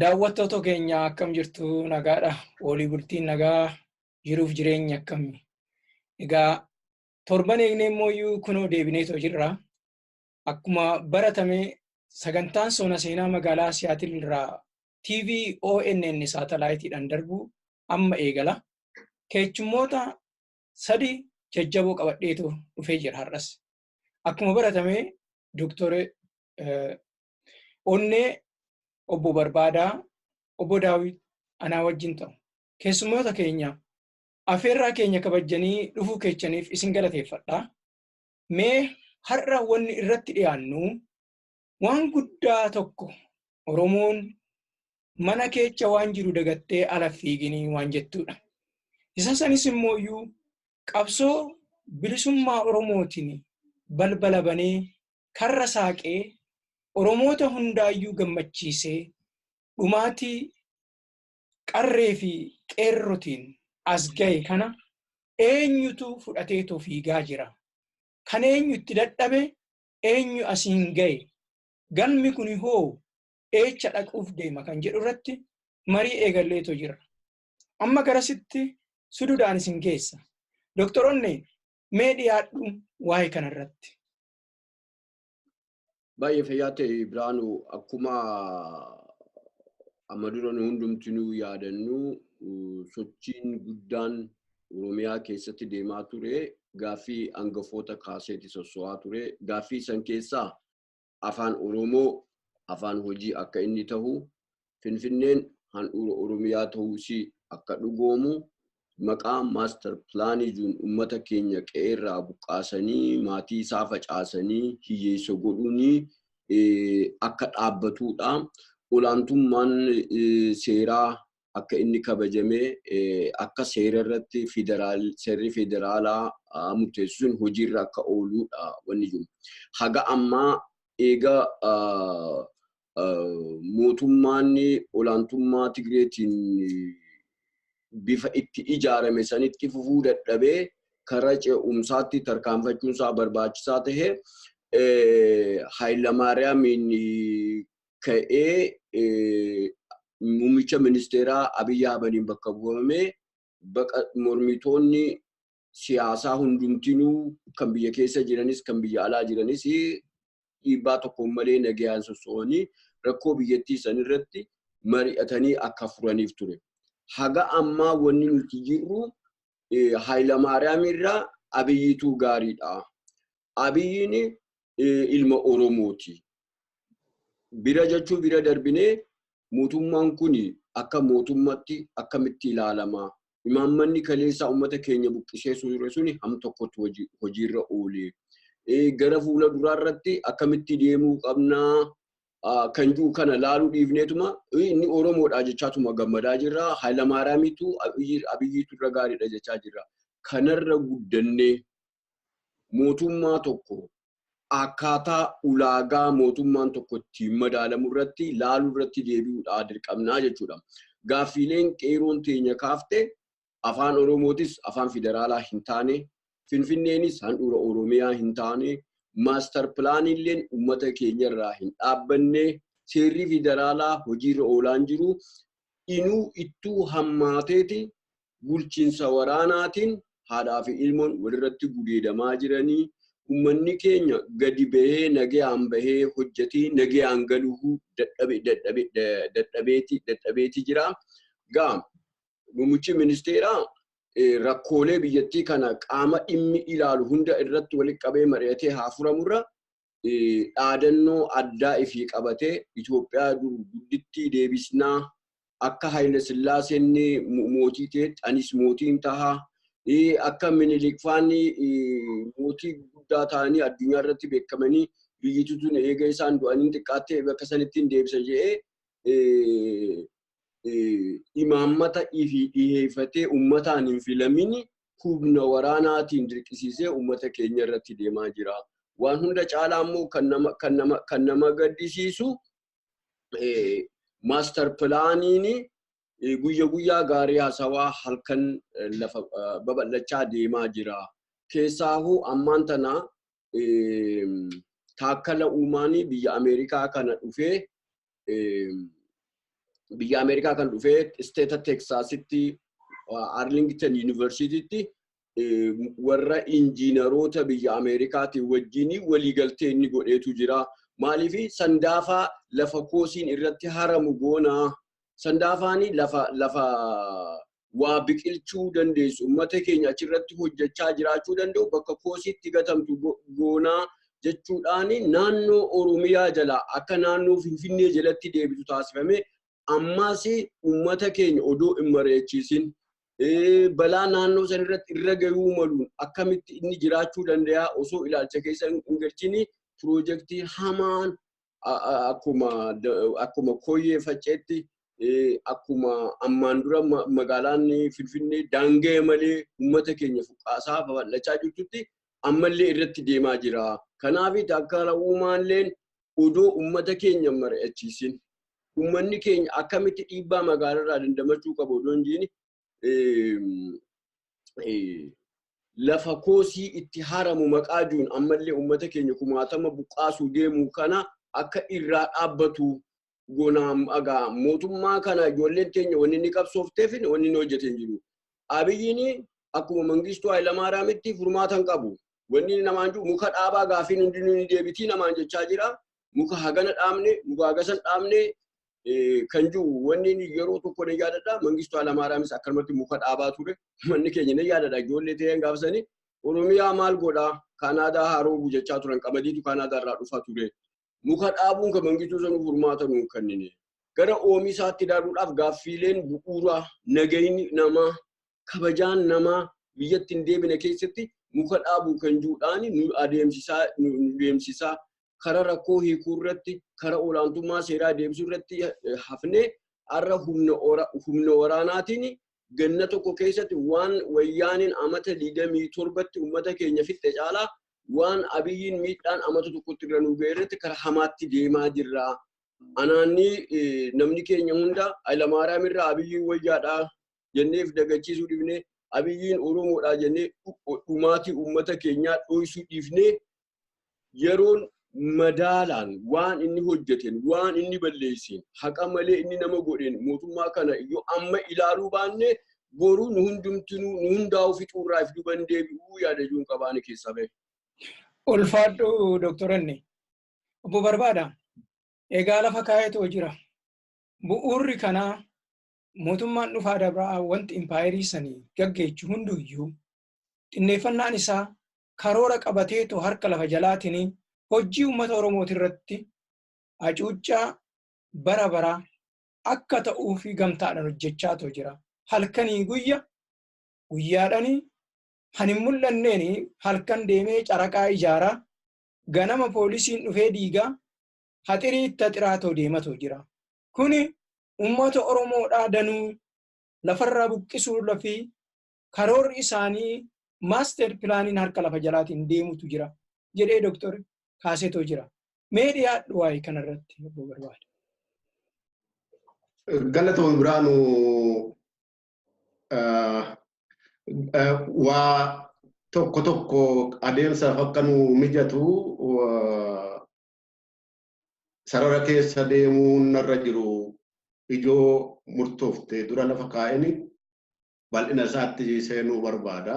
Daawwattoota keenya, akkam jirtu? Nagaadha. Olii bultiin nagaa, jiruuf jireenya akkami? Egaa torban eegnee immoo kunoo deebineetoo jirra. Akkuma baratame sagantaan Sona Seenaa magaalaa Siyaatil irraa TV ONN saatalaayitiidhaan darbu amma eegala. Keessummoota sadi jajjaboo qabadheetu dhufee jira har'as. Akkuma baratame Dooktor Onnee, Obbo Barbaadaa, Obbo Daawit anaa wajjin ta'u. Keessummoota keenya, afeerraa keenya kabajjanii dhufuu keechaniif isin galateeffadha. Mee har'a wanni irratti dhiyaannu waan guddaa tokko, Oromoon mana keecha waan jiru dagattee ala fiiginii waan jettuudha. Isa sanis immoo qabsoo bilisummaa Oromootiin balbala banee, karra saaqee, Oromoota hundaayyuu gammachiisee, dhumaatii qarree fi qeerrotiin as gahe kana eenyutu fudhateetoo fiigaa jira? Kan eenyu itti dadhabe, eenyu asiin gahe? Galmi kun hoo eecha dhaquuf deema kan jedhu irratti marii eegalleetoo jira. Amma garasitti sududaan isin geessa. Dooktor Onnee, mee dhiyaadhu waa'ee kanarratti. Baay'ee fayyaa ta'e, Biraanuu. Akkuma amma dura nu hundumtinuu yaadannu, sochiin guddaan Oromiyaa keessatti deemaa ture gaaffii hangafoota kaaseeti sosso'aa ture. Gaaffii san keessaa afaan Oromoo afaan hojii akka inni tahu, Finfinneen handhuura Oromiyaa ta'uusii akka dhugoomu, maqaa master planii jiruun uummata keenya qe'eerraa buqqaasanii, maatii isaa facaasanii hiyyeessa godhuun akka dhaabbatudha. Olaantummaan seeraa akka inni kabajamee, akka seera irratti seerri federaalaa murteessu sun hojiirra akka ooludha wanni jiru. Haga ammaa eega mootummaan olaantummaa Tigreetiin bifa itti ijaarame sanitti fufuu dadhabee karaa ce'umsaatti tarkaanfachuun isaa barbaachisaa tahee, Haayilamaariyaamiin ka'ee muummicha ministeeraa Abiyyi Ahmadiin bakka buufamee, mormitoonni siyaasaa hundumtinuu kan biyya keessa jiranis kan biyya alaa jiranis dhiibbaa tokkoon malee nagayaan sosso'anii rakkoo biyyattii sanirratti mari'atanii akka furaniif ture. Haga ammaa wanni nuti jirru Haayilamaariyaam irraa Abiyyiitu gaariidha. Abiyyiin ilma Oromooti. Bira jechuu bira darbinee mootummaan kun akka mootummaatti akkamitti ilaalama? Imaammanni kaleessaa uummata keenya buqqisee ture suni ham tokkotti hojiirra oole. Gara fuula duraa irratti akkamitti deemuu qabnaa? Kan jiru kana laaluu dhiifneetuma inni Oromoodha jechaatuma gammadaa jirra. Haayilamaariyaamitu Abiyyiitu irra gaariidha jechaa jirra. Kanarra guddannee mootummaa tokko akkaataa ulaagaa mootummaan tokko ittiin madaalamu irratti laaluu irratti deebi'uudhaa dirqamnaa jechuudha. Gaaffiileen qeeroon teenya kaafte afaan Oromootis afaan federaalaa hin taane, Finfinneenis handhuura Oromiyaa hin taane, master planiilleen uummata keenyarraa hin dhaabbanne, seerri federaalaa hojiirra oolaan jiru, inuu ittuu hammaateeti bulchiinsa waraanaatiin haadhaa fi ilmoon walirratti gudeedamaa jiranii, uummanni keenya gadi bahee nagayaan bahee hojjetee nagayaan galuu dadhabeeti jira. Gaa muummichi ministeeraa rakkoolee biyyattii kana qaama dhimmi ilaalu hunda irratti walitti qabee mari'atee haa furamurra, dhaadannoo addaa ifii qabatee Itoophiyaa dur guddittii deebisnaa, akka Haayile Sillaaseen mootii ta'etti anis mootiin tahaa, akka Minilik faanni mootii guddaa ta'anii addunyaa irratti beekamanii, biyyitu tun eega isaan du'anii xiqqaattee bakka sanittiin deebisa jedhee imaammata ifii dhiheeffatee uummataan hin filamin humna waraanaatiin dirqisiisee uummata keenya irratti deemaa jira. Waan hunda caalaa immoo kan nama gaddisiisu master planiin guyya guyyaa gaarii haasawaa halkan lafa babal'achaa deemaa jira. Keessaahuu ammaan tana Taakkala Uumaanii biyya Ameerikaa kana dhufee biyya Ameerikaa kan dhufee isteeta Teksaasitti Arlington Yuunivarsiitiitti warra injiinaroota biyya Ameerikaatiin wajjin waliigaltee inni godheetu jira. Maaliif Sandaafaa lafa koosiin irratti haramu goonaa. Sandaafaan lafa waa biqilchuu dandeessu uummata keenya achirratti hojjechaa jiraachuu danda'u bakka koosiitti gatamtu goonaa jechuudhaan naannoo Oromiyaa jalaa akka naannoo Finfinnee jalatti deebitu taasifame ammas uummata keenya odoo hin mari'achiisin balaa naannoo sanarratti irra gahuu maluun akkamitti inni jiraachuu danda'a osoo ilaalcha keessa hin galchini piroojeektii hamaan akkuma Koyyee Facceetti akkuma ammaan dura magaalaan Finfinnee daanga'e malee uummata keenya fuqqaasaa babal'achaa jirtutti ammallee irratti deemaa jira. Kanaaf Taakkala Uumaalleen odoo uummata keenya mari'achiisin uummanni keenya akkamitti dhiibbaa magaalaarraa dandamachuu qabu odoo hin jiini lafa koosii itti haramu maqaa jiruun ammallee uummata keenya kumaatama buqqaasuu deemu kana akka irraa dhaabbatu goonaa agaa mootummaa kana ijoolleen teenya wanni inni qabsoofteef wanni inni hojjetee hin jiru. Abiyyiin akkuma Mangistuu Hayilamaariyaamitti furmaata hin qabu. Wanni inni namaan jiru muka dhaabaa gaafiin hundinuu ni deebitii namaan jechaa jira. Muka hagana dhaabne, muka hagasan dhaabne kan jiru wanni inni yeroo tokko ni yaadadha. Mangistuu Hayilamaariyaamis akkanumatti muka dhaabaa ture. Manni keenya ni yaadadha. Ijoollee ta'een gaafsanii Oromiyaa maal godhaa? Kaanaadaa haroo jechaa turan. Qamadiitu Kaanaadaa irraa dhufaa ture. Muka dhaabuun kan Mangistuu sanuu furmaata nuun kennine. Gara oomishaatti ilaaluudhaaf gaaffiileen bu'uuraa nagayni namaa kabajaan namaa biyyatti hin deebine keessatti muka dhaabuu kan jiruudhaan nu adeemsisaa karaa rakkoo hiikuu irratti karaa olaantummaa seeraa deebisuu irratti hafnee har'a humna waraanaatiin ganna tokko keessatti waan wayyaaniin amata 27tti uummata keenya fixxe caalaa waan Abiyyiin miidhaan amata tokkotti irra nu ga'e irratti karaa hamaatti deemaa jirra. Anaanni namni keenya hunda Hayilamaariyaam irraa Abiyyiin wayyaadha jenneef dagachiisuu dhiifnee Abiyyiin Oromoodha jennee dhumaatii uummata keenyaa dho'isuu dhiifnee yeroon madaalaan waan inni hojjeteen waan inni balleesseen haqa malee inni nama godheen mootummaa kana yoo amma ilaaluu baanne boruu nu hundumtinuu nu hundaa'uu fixuurraa if duban deebi'uu yaada ijoon qabaane keessaa bahe. Ulfaadhu Dooktor Anne. Obbo Barbaada, egaa lafa kaa'eetoo jira. Bu'uurri kanaa mootummaan dhufaa dabraa wanti impaayerii sanii gaggeechu hunduyyuu xinneeffannaan isaa karoora qabateetoo harka lafa jalaatiin hojii uummata Oromooti irratti hacuuccaa bara baraa akka ta'uu fi gamtaadhaan hojjechaatoo jira. Halkanii guyya guyyaadhanii han hin mul'anneen halkan deemee caraqaa ijaaraa ganama poolisiin dhufee diigaa haxirii itti haxiraatoo deematoo jira. Kuni uummata Oromoodhaa danuu lafarraa buqqisuu fi karoorri isaanii maaster pilaaniin harka lafa jalaatiin deemutu jira jedhee Dooktor kaasetoo jira. Mee dhiyaadhu waa'ee kanarratti obbo Barbaada. Galatoon Biraanuu waa tokko tokko adeemsaaf akka nu mijatu sarara keessa deemuun narra jiru ijoo murtoofte dura lafa kaa'eni bal'ina isaatti seenuu barbaada.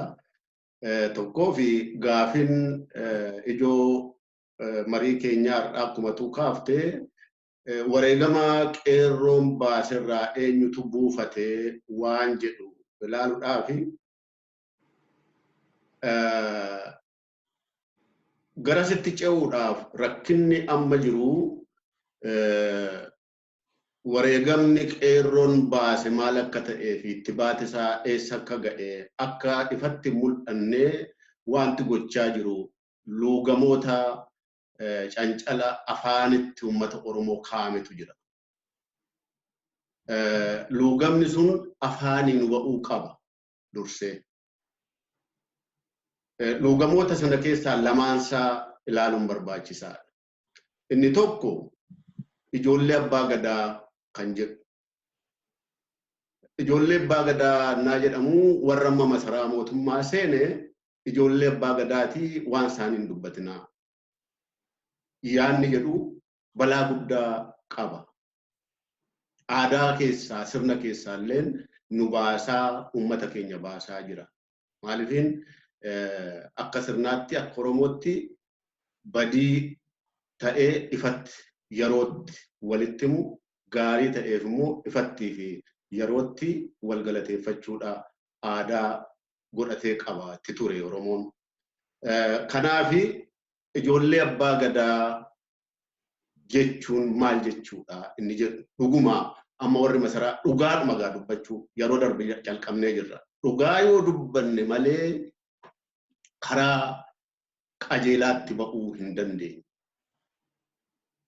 Tokkoo fi gaafin ijoo marii keenyaa har'aa akkuma kaaftee wareegama qeerroon baaserraa eenyutu buufatee waan jedhu ilaaluudhaafi garasitti ce'uudhaaf rakkinni amma jiru wareegamni qeerroon baase maal akka ta'ee fi itti baate isaa eessa akka ga'e akka ifatti mul'annee wanti gochaa jiru luugamoota cancala afaanitti uummata Oromoo kaa'ametu jira. Luugamni sun afaaniin ba'uu qaba dursee. Luugamoota sana keessaa lamaansaa ilaaluun barbaachisaadha. Inni tokko ijoollee abbaa gadaa kan jedhu. Ijoollee abbaa gadaa naa jedhamu warra amma masaraa mootummaa seene ijoollee abbaa gadaatii waan isaan hin dubbatinaa. Yaanni jedhu balaa guddaa qaba. Aadaa keessaa sirna keessaa illeen nu baasaa uummata keenya baasaa jira. Maaliifin akka sirnaatti akka Oromootti badii ta'ee ifatti yerootti walitti himu gaarii ta'eef immoo ifattii fi yerootti wal galateeffachuudha aadaa godhatee qabaatti ture Oromoon. Kanaafi ijoollee abbaa gadaa jechuun maal jechuudha inni jedhu dhuguma amma warri masaraa dhugaadhuma gaa dubbachuu yeroo darbe calqabnee jirra. Dhugaa yoo dubbanne malee karaa qajeelaatti ba'uu hin dandeenye.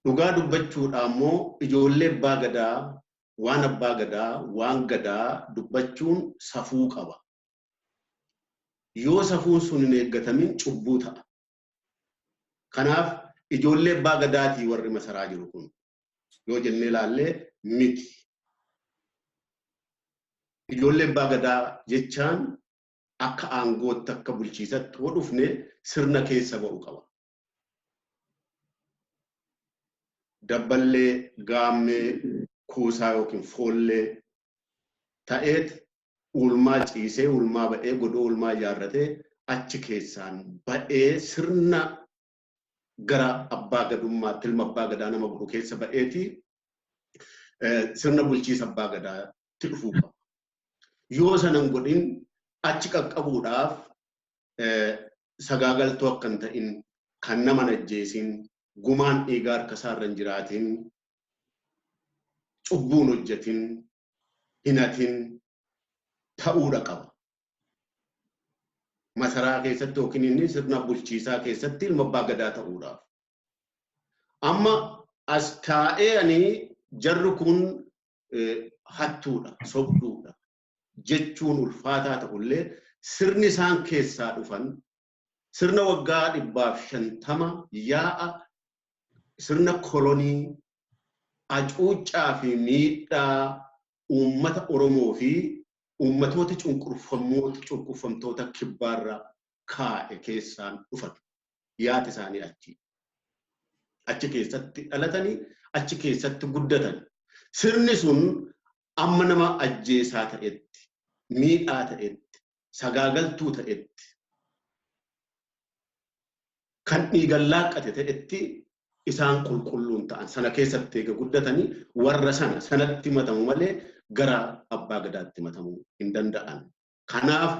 Dhugaa dubbachuudha immoo ijoollee abbaa gadaa waan abbaa gadaa waan gadaa dubbachuun safuu qaba. Yoo safuun sun hin eeggatamin cubbuu ta'a. Kanaaf ijoollee abbaa gadaatii warri masaraa jiru kun yoo jennee ilaallee miti. Ijoollee abbaa gadaa jechaan akka aangootti akka bulchiisatti yoo dhufne sirna keessa ba'uu qaba. Dabballee, gaammee, kuusaa yookiin foollee ta'eet ulmaa ciisee ulmaa ba'ee godoo ulmaa ijaarratee achi keessaan ba'ee sirna gara abbaa gadummaatti ilma abbaa gadaa nama godhu keessa ba'eeti sirna bulchiisa abbaa gadaatti dhufuu qaba. Yoo sana hin godhin achi qaqqabuudhaaf sagaagaltuu akka hin ta'in kan nama ajjeesin gumaan dhiigaa harka isaarra hin jiraatin cubbuun hojjetin hinatin ta'uudha qaba. Masaraa keessatti yookiin inni sirna bulchiisaa keessatti ilma abbaa gadaa ta'uudhaaf. Amma as taa'ee ani jarri kun hattuudha, sobduudha jechuun ulfaataa ta'ullee sirni isaan keessaa dhufan sirna waggaa 150 yaa'a sirna kolonii hacuuccaa fi miidhaa uummata Oromoo fi uummatoota cunqurfamtoota kibbaarra kaa'e keessaan dhufan yaada isaanii achi keessatti dhalatanii achi keessatti guddatan. Sirni sun amma nama ajjeesaa ta'etti, miidhaa ta'etti, sagaagaltuu ta'etti, kan dhiigan laaqqate ta'etti isaan qulqulluun ta'an sana keessatti eega guddatanii warra sana sanatti matamu malee gara abbaa gadaatti matamuu hin danda'an. Kanaaf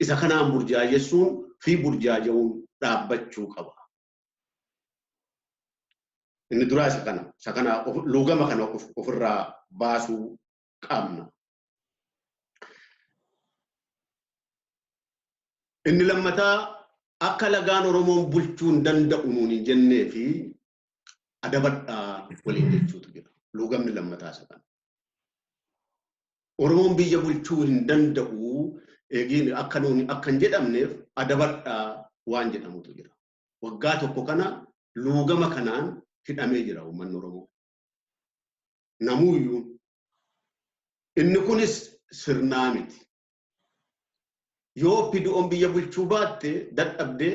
isa kanaan burjaajessuun fi burjaaja'uun dhaabbachuu qaba. Inni duraa isa kana luugama kana ofirraa baasuu qabna. Inni lammataa akka lagaan Oromoon bulchuu hin danda'u nuun hin jennee fi adabadhaa waliin jechuutu jira. Luugamni lammataa isa kana. Oromoon biyya bulchuu hin danda'u eegiin akka nuun akka hin jedhamneef adabadhaa waan jedhamutu jira. Waggaa tokko kana luugama kanaan hidhamee jira uummanni Oromoo. Namuuyyuu inni kunis sirnaa miti. Yoo OPDO'n biyya bulchuu baatte dadhabdee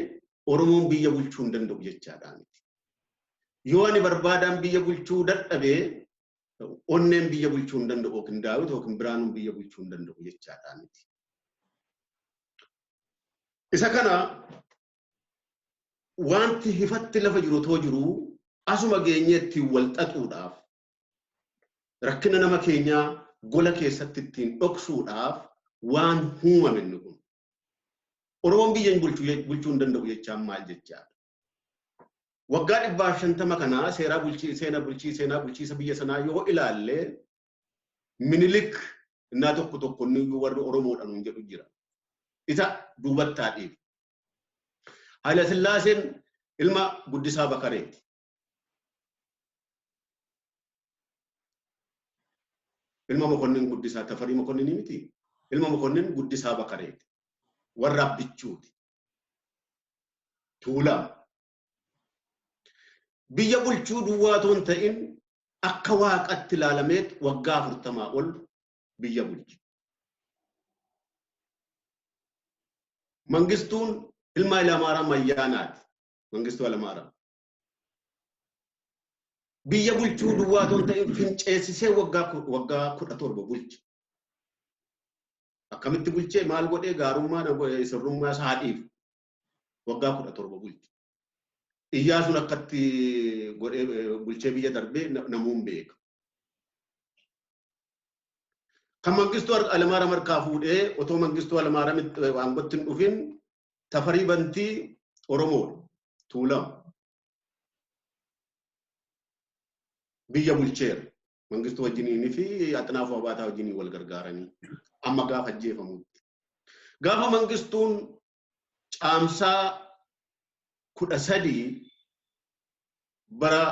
Oromoon biyya bulchuu hin danda'u jechaadha miti. Yoo ani barbaadaan biyya bulchuu dadhabee onneen biyya bulchuu hin danda'u yookiin Daawit yookiin Biraanuun biyya bulchuu hin danda'u jechaadha miti. Isa kana wanti ifatti lafa jiru otoo jiruu asuma geenyee ittiin wal xaxuudhaaf rakkina nama keenyaa gola keessatti ittiin dhoksuudhaaf waan uumame inni kun. Oromoon biyya bulchuu hin danda'u jechaan maal jechaadha? Waggaa 150 kana seeraa bulchii seenaa bulchii seenaa bulchiisa biyya sanaa yoo ilaalle Minilik innaa tokko tokko inni warri Oromoodha nuun jedhu jira. Isa duubattaa dhiibu. Haayila Sillaaseen ilma Guddisaa Bakareeti. Ilma Mokonnin Guddisaa Tafarii Mokonninii miti. Ilma Mokonnin Guddisaa Bakareeti. Warra Abbichuuti. Tuulama. Biyya bulchuu duwwaa otoo hin ta'in akka waaqatti ilaalameet waggaa 40 ol biyya bulche. Mangistuun ilma Hayilamaariyaam Ayyaanaati. Mangistuu Hayilamaariyaam. Biyya bulchuu duwwaa otoo hin ta'in finceessisee waggaa 17 bulche. Akkamitti bulchee maal godhee gaarummaa sirrummaa isaa haadhiif waggaa 17 bulche. Iyyaasuun akkatti godhee bulchee biyya darbee namuun beeka. Kan Mangistuu Hayilamaariyaam harkaa fuudhee otoo Mangistuu Hayilamaariyaam aangootti hin dhufin Tafarii Bantii Oromoodha. Tuulama. Biyya bulcheera. Mangistuu wajjiniinii fi Axinaafuu Abaataa wajjiniin wal gargaaranii amma gaafa ajjeefamutti. Gaafa Mangistuun caamsaa 13 bara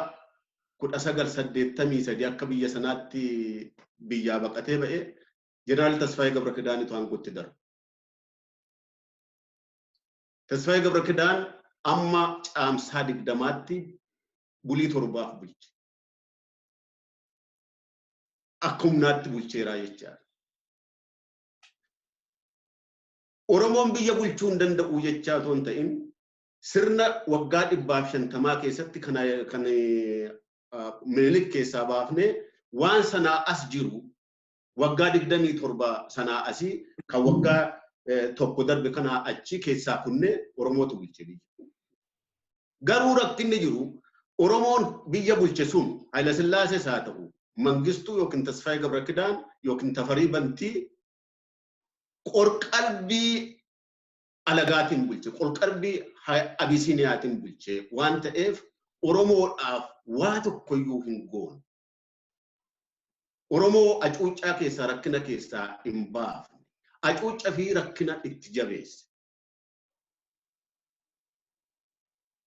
1983 akka biyya sanaatti biyyaa baqatee ba'e Jeneraal Tasfaayee Gabrakidaanitu aangootti darbe. Tasfaayee Gabrakidaan amma caamsaa 20tti bulii 7 bulche. Akka humnaatti bulcheeraa jechaadha. Oromoon biyya bulchuu hin danda'u jechaa otoo hin ta'in sirna waggaa 150 keessatti kan Minilik keessaa baafnee waan sanaa as jiru waggaa 27 sanaa asii kan waggaa tokko darbe kanaa achi keessaa kunnee Oromootu bulche biyya. Garuu rakkinni jiru Oromoon biyya bulche sun Hayilasillaasee haa ta'u Mangistuu yookiin Tasfaayee Gabrakidaan yookiin Tafarii Bantii qorqalbii alagaatiin bulche, qorqalbii Abisiiniyaatiin bulche waan ta'eef Oromoodhaaf waa tokkoyyuu hin goone. Oromoo hacuuccaa keessaa rakkina keessaa hin baafne. Hacuuccaa fi rakkina itti jabeesse.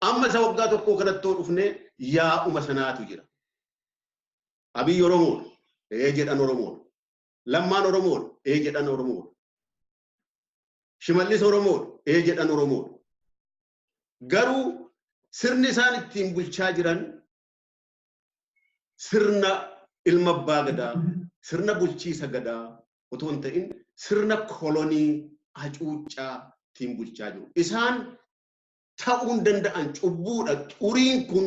Amma isa waggaa tokkoo kanatti dhufnee yaa'uma sanaatu jira. Abiyyi Oromoodha. Ee jedhan Oromoodha. Lammaan Oromoodha. Ee jedhan Oromoodha. Shimallis Oromoodha. Ee jedhan Oromoodha. Garuu sirni isaan ittiin bulchaa jiran sirna ilma abbaa gadaa, sirna bulchiisa gadaa otoo hin ta'in sirna kolonii hacuuccaa ittiin bulchaa jiru. Isaan ta'uu hin danda'an cubbuudha. Xuriin kun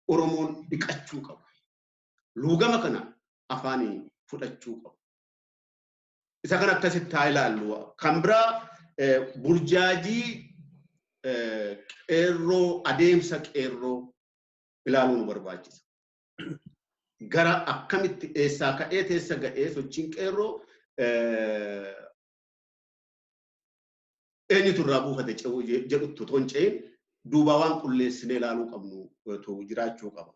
Oromoon dhiqachuu qaba. Luugama kana afaanii fudhachuu qabu. Isa kana akkasitti haa ilaallu. Kan biraa burjaajii qeerroo adeemsa qeerroo ilaaluu nu barbaachisa. Gara akkamitti eessaa ka'ee teessa ga'ee sochiin qeerroo eenyutu irraa buufate jedhutti otoo hin ce'in duubaa waan qulleessinee ilaaluu qabnu jiraachuu qaba.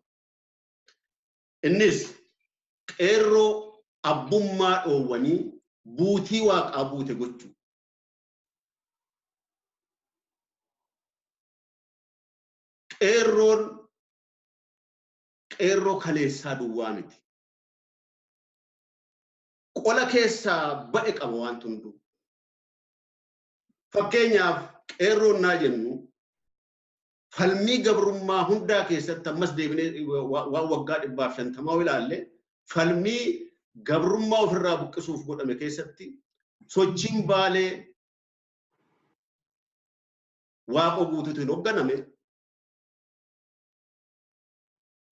Innis qeerroo abbummaa dhoowwanii buutii waaqaa buute gochuu. Qeerroon qeerroo kaleessaa duwwaa miti. Qola keessaa ba'e qaba waan hunduu. Fakkeenyaaf qeerroon naa jennu falmii gabrummaa hundaa keessatti ammas deebinee waan waggaa 150 ilaalle falmii gabrummaa ofirraa buqqisuuf godhame keessatti sochiin Baalee Waaqoo guutuutiin hoogganame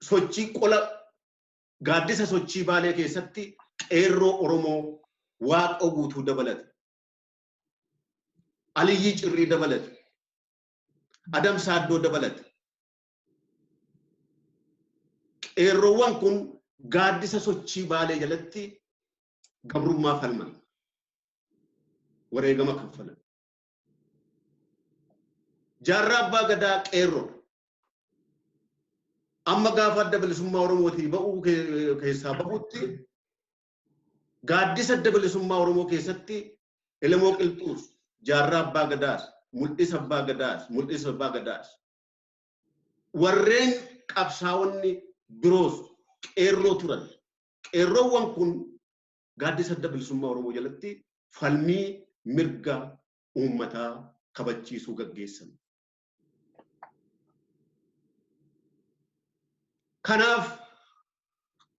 sochii qola gaaddisa sochii Baalee keessatti qeerroo Oromoo Waaqoo guutuu dabalate. Aliyyii Cirrii dabalate. Adam Saaddoo dabalate. Qeerroowwan kun gaaddisa sochii Baalee jalatti gabrummaa falman. Wareegama kaffalan. Jaarraa Abbaa Gadaa qeerroo. Amma gaafa adda bilisummaa Oromootii ba'uu keessaa ba'utti gaaddisa adda bilisummaa Oromoo keessatti Elemoo Qilxuus, Jaarraa Abbaa Gadaas, Mul'isa Abbaa Gadaas, Mul'isa Abbaa Gadaas. Warreen qabsaa'onni biroos qeerroo turan. Qeerroowwan kun gaaddisa adda bilisummaa Oromoo jalatti falmii mirga uummataa kabachiisuu gaggeessan. Kanaaf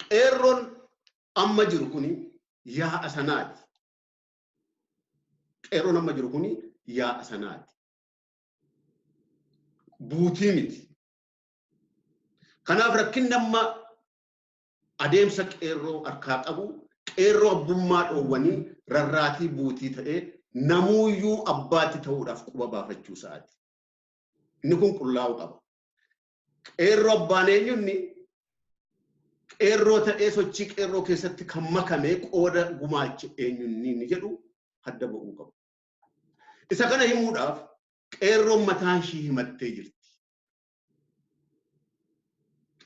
qeerroon amma jiru kuni yaa'a sanaati. Qeerroon amma jiru kuni yaa'a sanaati. Buutii miti. Kanaaf rakkinni amma Adeemsa qeerroo harkaa qabu, qeerroo abbummaa dhoowwanii rarraatii buutii ta'ee namuuyyuu abbaatti ta'uudhaaf quba baafachuu isaati. Inni kun qullaa'uu qaba. Qeerroo abbaan eenyunni qeerroo ta'ee sochii qeerroo keessatti kan makame qooda gumaache eenyunni inni jedhu adda ba'uu qaba. Isa kana himuudhaaf qeerroon mataan ishii himattee jirti.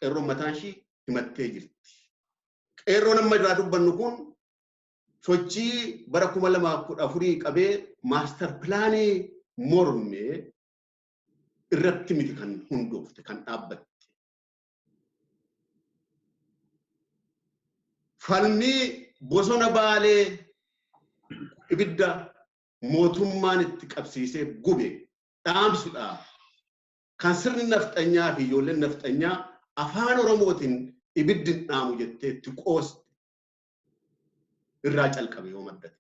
Qeerroon mataan ishii himattee jirti. Qeerroon amma irraa dubbannu kun sochii bara 2014 qabee maaster pilaanii mormee irratti miti kan hundoofte kan dhaabbatte. Falmii bosona Baalee ibidda mootummaan itti qabsiisee gube dhaamsuudhaaf kan sirni nafxanyaa fi ijoolleen nafxanyaa afaan Oromootiin ibiddi hin dhaamu jettee itti qooste irraa calqabe yoo maddate.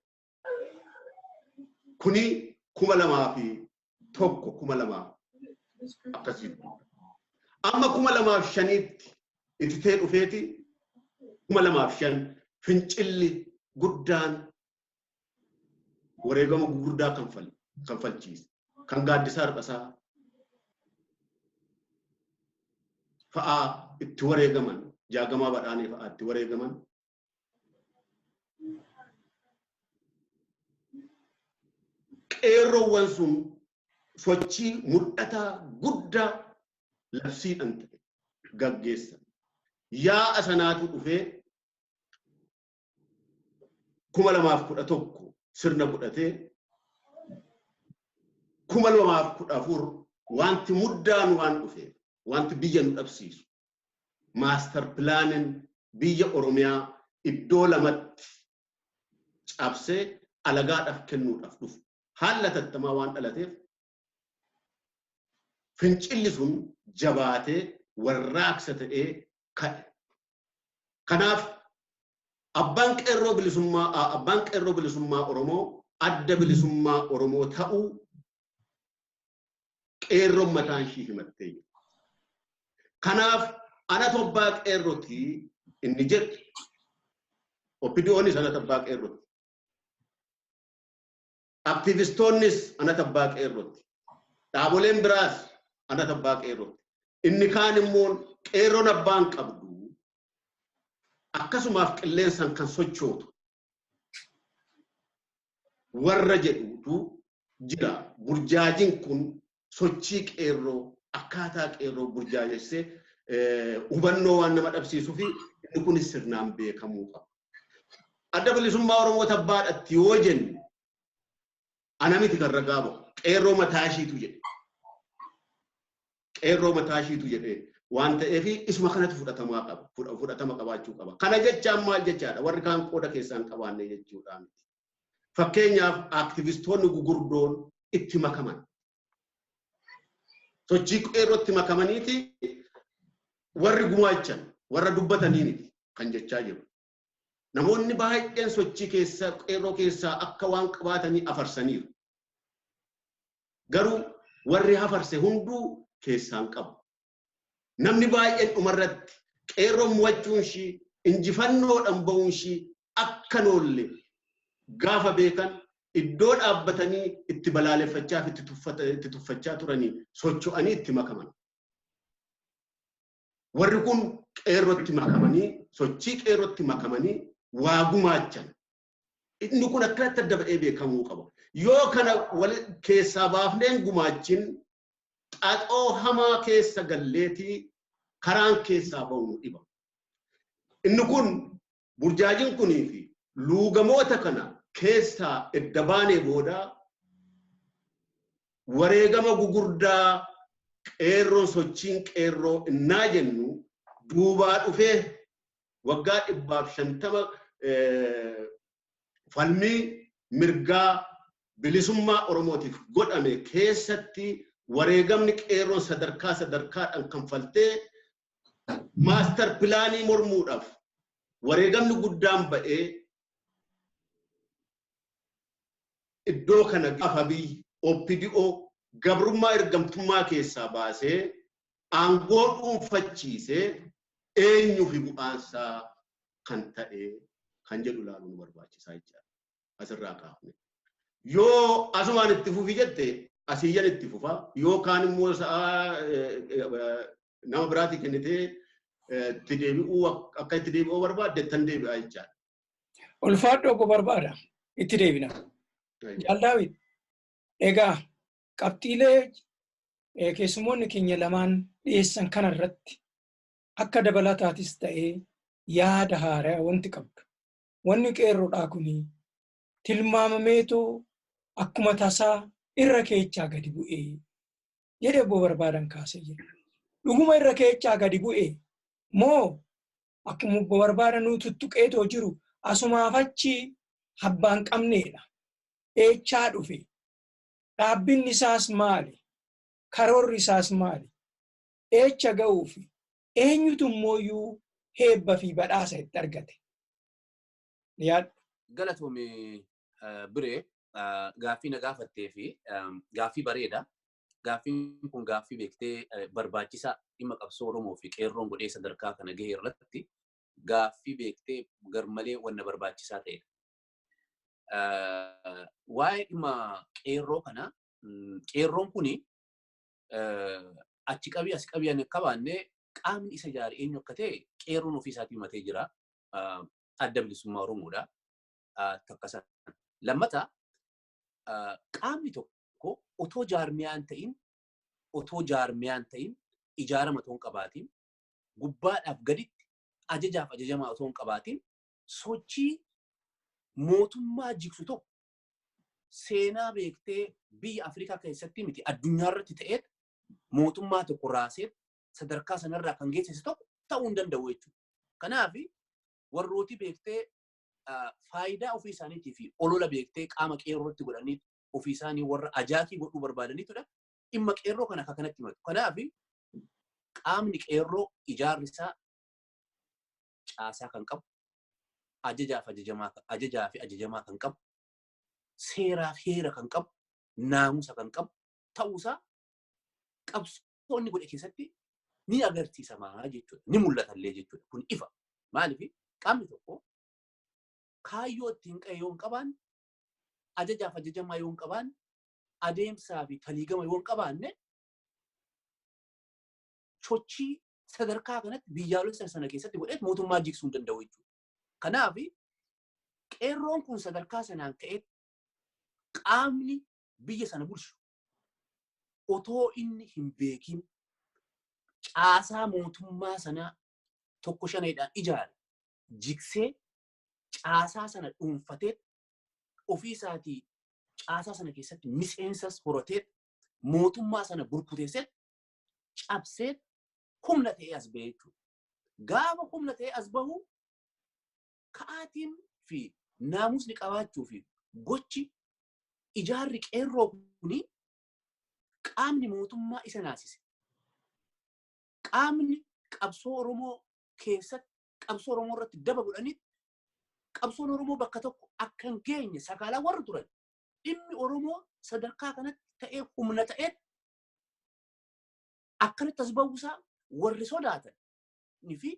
Kuni 2001 2000 akkasii. Amma 2005tti ititee dhufeeti 2005 fincilli guddaan wareegama gurguddaa kanfalchiise. Kan Gaaddisaa Hirphasaa fa'aa itti wareegaman, Jaagamaa Badhaanee fa'aa itti wareegaman. Qeerroowwan sun sochii mul'ataa guddaa labsiidhaan ta'e gaggeessan. Yaa'a sanaatu dhufee 2011 sirna godhatee 2014 wanti muddaan waan dhufeef wanti biyya nu dhabsiisu maaster pilaanin biyya Oromiyaa iddoo lamatti cabsee alagaadhaaf kennuudhaaf dhufu. Haala tattamaa waan dhalateef fincilli sun jabaatee warraaqsa ta'ee ka'e. Kanaaf abbaan qeerroo bilisummaa Oromoo adda bilisummaa Oromoo ta'uu qeerroon mataan ishii himattee jirti. Kanaaf anatu abbaa qeerrooti inni jedhu OPDOnis anatu abbaa qeerrooti. Aktiivistoonnis anatu abbaa qeerrooti. Dhaaboleen biraas anatu abbaa qeerrooti. Inni kaan immoo qeerroon abbaan qabdu akkasumaaf qilleensaan kan sochootu warra jedhutu jira. Burjaajiin kun sochii qeerroo akkaataa qeerroo burjaajessee hubannoo waan nama dhabsiisuu fi inni kunis sirnaan beekamuu qaba. Adda bilisummaa Oromoo tabbaadhatti yoo jennu ana miti kan ragaa ba'u qeerroo mataa ishiitu jedhe. Qeerroo mataa ishiitu jedhe waan ta'eef isuma kanatu fudhatamaa qaba. Fudhatama qabaachuu qaba. Kana jechaan maal jechaadha? Warri kaan qooda keessaan qabaanne jechuudha miti. Fakkeenyaaf aktivistoonni gugurdoon itti makaman. Sochii qeerrootti makamaniiti warri gumaachan warra dubbatanii miti kan jechaa jiru. Namoonni baay'een sochii keessaa qeerroo keessaa akka waan qabaatanii afarsaniiru. Garuu warri hafarse hunduu keessaan qabu. Namni baay'een dhumarratti qeerroon mo'achuun ishii injifannoodhaan ba'uun ishii akka noolle gaafa beekan iddoo dhaabbatanii itti balaaleffachaa fi itti tuffachaa turanii socho'anii itti makaman. Warri kun qeerrootti makamanii sochii qeerrootti makamanii waa gumaachan. Inni kun akkanatti adda ba'ee beekamuu qaba. Yoo kana wal keessaa baafneen gumaachin xaxoo hamaa keessa galleetii karaan keessaa ba'u nu dhiba. Inni kun burjaajiin kunii fi luugamoota kana keessaa edda baanee booda wareegama gugurdaa qeerroon sochiin qeerroo innaa jennu duubaa dhufee waggaa 150 falmii mirgaa bilisummaa Oromootiif godhame keessatti wareegamni qeerroon sadarkaa sadarkaadhaan kanfaltee maaster pilaanii mormuudhaaf wareegamni guddaan ba'ee iddoo kana gaafa biyyi OPDO gabrummaa ergamtummaa keessaa baasee aangoo dhuunfachiisee eenyuu fi bu'aansaa kan ta'e kan jedhu ilaaluun barbaachisaa jechaadha. Asirraa kaafne. Yoo asumaan itti fufi jette asiyyan itti fufa yookaan immoo sa'aa nama biraatii kennitee itti deebi'uu akka itti deebi'uu barbaadde tan deebi'aa jechaadha. Ulfaadhu obbo Barbaada itti deebina. Jaal Daawit, egaa qabxiilee keessummoonni keenya lamaan dhiyeessan kanarratti akka dabalataatis ta'ee yaada haaraa wanti qabdu. Wanni qeerroodhaa kuni tilmaamameetoo akkuma tasaa irra keechaa gadi bu'ee jedhee obbo Barbaadan kaasee jira. Dhuguma irra keechaa gadi bu'ee moo akkuma obbo Barbaadan nuu tuttuqeetoo jiru asumaaf achi abbaan qabneedha. Eechaa dhufe? Dhaabbinni isaas maali? Karoorri isaas maali? Eecha ga'uufi eenyutu immooyyuu heebba fi badhaasa itti argate? Yaadhu. Galatoome biree gaaffii na gaafattee fi gaaffii bareeda. Gaaffiin kun gaaffii beektee barbaachisaa dhimma qabsoo Oromoo fi qeerroon godhee sadarkaa kana gahe irratti gaaffii beektee garmalee wanna barbaachisaa ta'edha. Waa'ee dhimma qeerroo kana, qeerroon kuni achi qabii as qabii ani akka baanne qaamni isa ijaare eenyu akka ta'e qeerroon ofii isaatii himatee jira. Adda Bilisummaa Oromoodha. Takka sana. Lammata qaamni tokko otoo jaarmiyaan ta'in ijaarama otoo hin qabaatin gubbaadhaaf gaditti ajajaaf ajajamaa otoo hin qabaatin sochii mootummaa jigsu tokko seenaa beektee biyya Afrikaa keessatti miti addunyaa irratti ta'eet mootummaa tokko raasee sadarkaa sanarraa kan geessise tokko ta'uu hin danda'u jechuudha. Kanaaf warrooti beektee faayidaa ofii isaaniitii fi olola beektee qaama qeerrootti godhanii ofii isaanii warra ajaakii godhuu barbaadaniitudha. Dhimma qeerroo kana akka kanatti himatu. Kanaaf qaamni qeerroo ijaarri isaa caasaa kan qabu, ajajaa fi ajajamaa kan qabu, seeraa fi heera kan qabu, naamusa kan qabu ta'uusaa qabsoonni godhe keessatti ni agarsiisamaa jechuudha. Ni mul'atallee jechuudha. Kun ifa. Maaliif qaamni tokko kaayyoo ittiin qa'e yoo hin qabaanne, ajajaaf ajajamaa yoo hin qabaanne, adeemsaa fi taliigama yoo hin qabaanne sochii sadarkaa kanatti biyyaalessa sana keessatti godheet mootummaa jigsuu hin danda'u jechuudha. Kanaaf qeerroon kun sadarkaa sanaan ka'ee qaamni biyya sana bulchu otoo inni hin beekin caasaa mootummaa sanaa tokko shaneedhaan ijaare jigsee caasaa sana dhuunfatee ofii isaatii caasaa sana keessatti miseensas horatee mootummaa sana burkuteessee cabsee humna ta'ee as ba'e jechuudha. Gaafa humna ta'ee as bahu ka'aatiin fi naamusni qabaachuu fi gochi ijaarri qeerroo kuni qaamni mootummaa isa naasise. Qaamni qabsoo Oromoo keessatti qabsoo Oromoo irratti daba godhanii qabsoon Oromoo bakka tokko akka hin geenye sakaalaa warra turan dhimmi Oromoo sadarkaa kanatti ta'ee humna ta'ee akkanatti as ba'uusaa warri sodaatan fi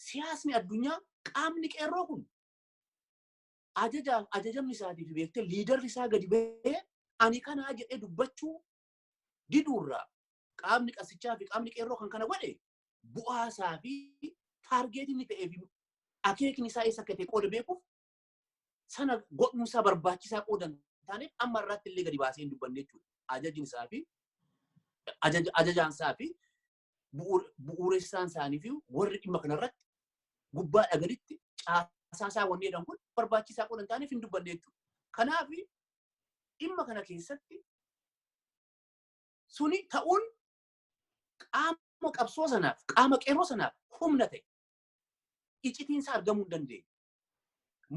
siyaasni addunyaa qaamni qeerroo kun ajajamni isaatii fi beektee liidarri isaa gadi ba'ee ani kanaa jedhee dubbachuu diduurraa qaamni qasichaa fi qaamni qeerroo kan kana godhe bu'aasaa fi taargeetiin inni ta'ee fi akeekni isaa eessa akka ta'e qooda beekuuf sana godhuunsaa barbaachisaa qooda hin taaneef amma irratti illee gadi baasee hin dubbanne jechuudha. Ajajni isaa fi ajajaan isaa fi bu'uuressaan isaanii fi warri dhimma kanarratti gubbaa dhagalitti caasaa isaa wanni jedhan kun barbaachisaa qooda hin taaneef hin dubbanne jechuudha. Kanaaf dhimma kana keessatti suni ta'uun qaama qabsoo sanaaf qaama qeerroo sanaaf humna ta'e iccitiin isaa argamuu hin dandeenye.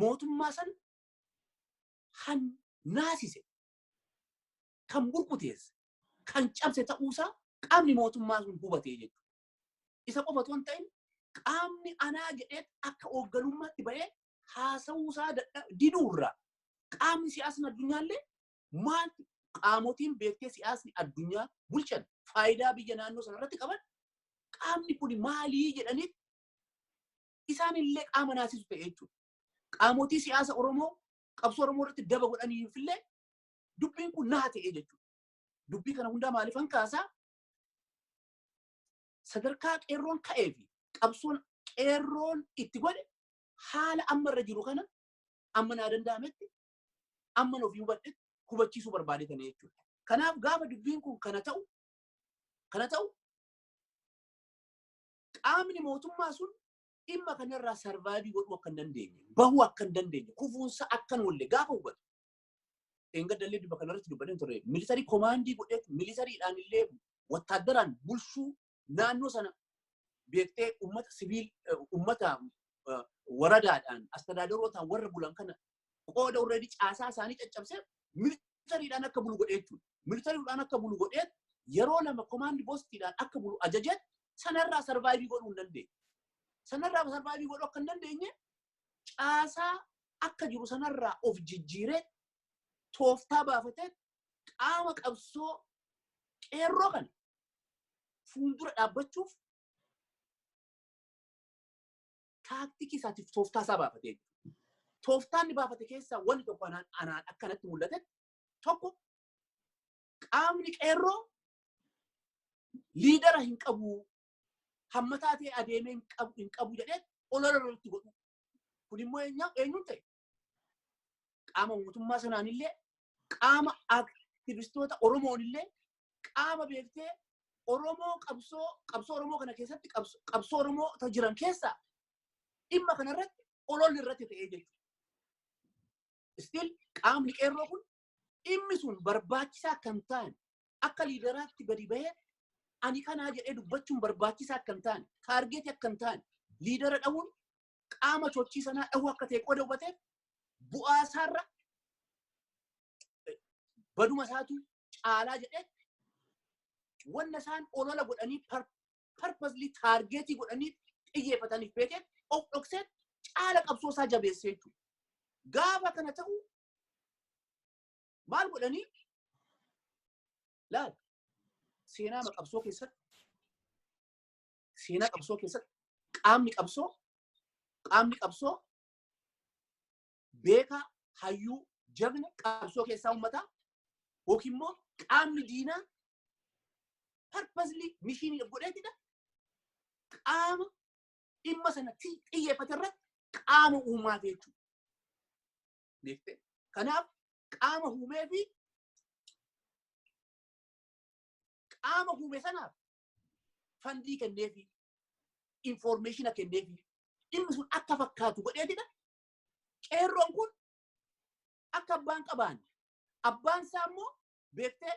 Mootummaa sana kan naasise, kan burkuteesse, kan cabse ta'uusaa qaamni mootummaa sun hubatee jechuudha. Isa qofa otoo hin ta'in qaamni anaa jedhee akka hoogganummaatti ba'ee haasa'uusaa diduurraa qaamni siyaasni addunyaallee maal qaamotiin beektee siyaasni addunyaa bulchan faayidaa biyya naannoo sanarratti qaban qaamni kun maalii jedhanii Isaan illee qaama naasisu ta'e jechuudha. Qaamotii siyaasa Oromoo qabsoo Oromoo irratti daba godhaniif illee dubbiin kun naa ta'e jechuudha. Dubbii kana hundaa maaliifan kaasaa? Sadarkaa qeerroon ka'ee fi qabsoon qeerroon itti godhe haala amma irra jiru kana amma naa danda'ametti amma ofii hubadhetti hubachiisuu barbaadetanii jechuudha. Kanaaf gaafa dubbiin kun kana ta'u qaamni mootummaa sun dhimma kanarraa survive godhuu akka hin dandeenye, bahuu akka hin dandeenye, kufuunsa akka hin oolle gaafa hubatu. Eengadallee dhimma kanarratti dubbadeen ture. Military command godhee militariidhaan illee wattaaddaraan bulchuu naannoo sana beektee uummata siviil uummata waradaadhaan astadaadarootaan warra bulan kana qooda already caasaa isaanii caccabsee militariidhaan akka bulu godhee jechuudha. Militariidhaan akka bulu godhee yeroo lama command postiidhaan akka bulu ajajee sanarraa survive godhuu hin dandeenye. Sanarraa survive godhuu akka hin dandeenye caasaa akka jiru sanarraa of jijjiiree tooftaa baafatee qaama qabsoo qeerroo kana fuuldura dhaabbachuuf taaktikii isaatiif tooftaa isaa baafatee jiru. Tooftaan inni baafate keessaa wanni tokko anaan akkanatti mul'ate tokko qaamni qeerroo leader hin qabu hammataa ta'e adeemee hin qabu jedhee olola irratti godhu. Kun immoo eenyuun ta'e? Qaama mootummaa sanaan illee qaama aktivistoota Oromoon illee qaama beektee Oromoo qabsoo Oromoo kana keessatti qabsoo Oromoo jiran keessaa dhimma kanarratti ololli irratti ta'ee jechuudha. Still qaamni qeerroo kun dhimmi sun barbaachisaa kan ta'an akka leaderaatti gadi bahee ani kanaa jedhee dubbachuun barbaachisaa akka hin taane, target akka hin taane, leader dhabuun qaama sochii sanaa dhahuu akka ta'e qooda hubateef bu'aa isaarra baduma isaatu caalaa jedhee wanna isaan olola godhanii purposely target godhanii xiyyeeffataniif beekee of dhoksee caala qabsoo isaa jabeessee jechuudha. Gaafa kana ta'u maal godhanii laal seenaa qabsoo keessatti seenaa qabsoo keessatti qaamni qabsoo beekaa hayyuu jabna qabsoo keessaa uummataa yookiin immoo qaamni diinaa purposely mission godheetidha. Qaama dhimma sana xiyyeeffate irratti qaama uumaaf jechuudha. Beektee? Kanaaf qaama uumee fi qaama uume sanaaf fund kenneefi information kenneefi dhimmi sun akka fakkaatu godheetidha. Qeerroon kun akka abbaan qabaanne abbaan isaa immoo beektee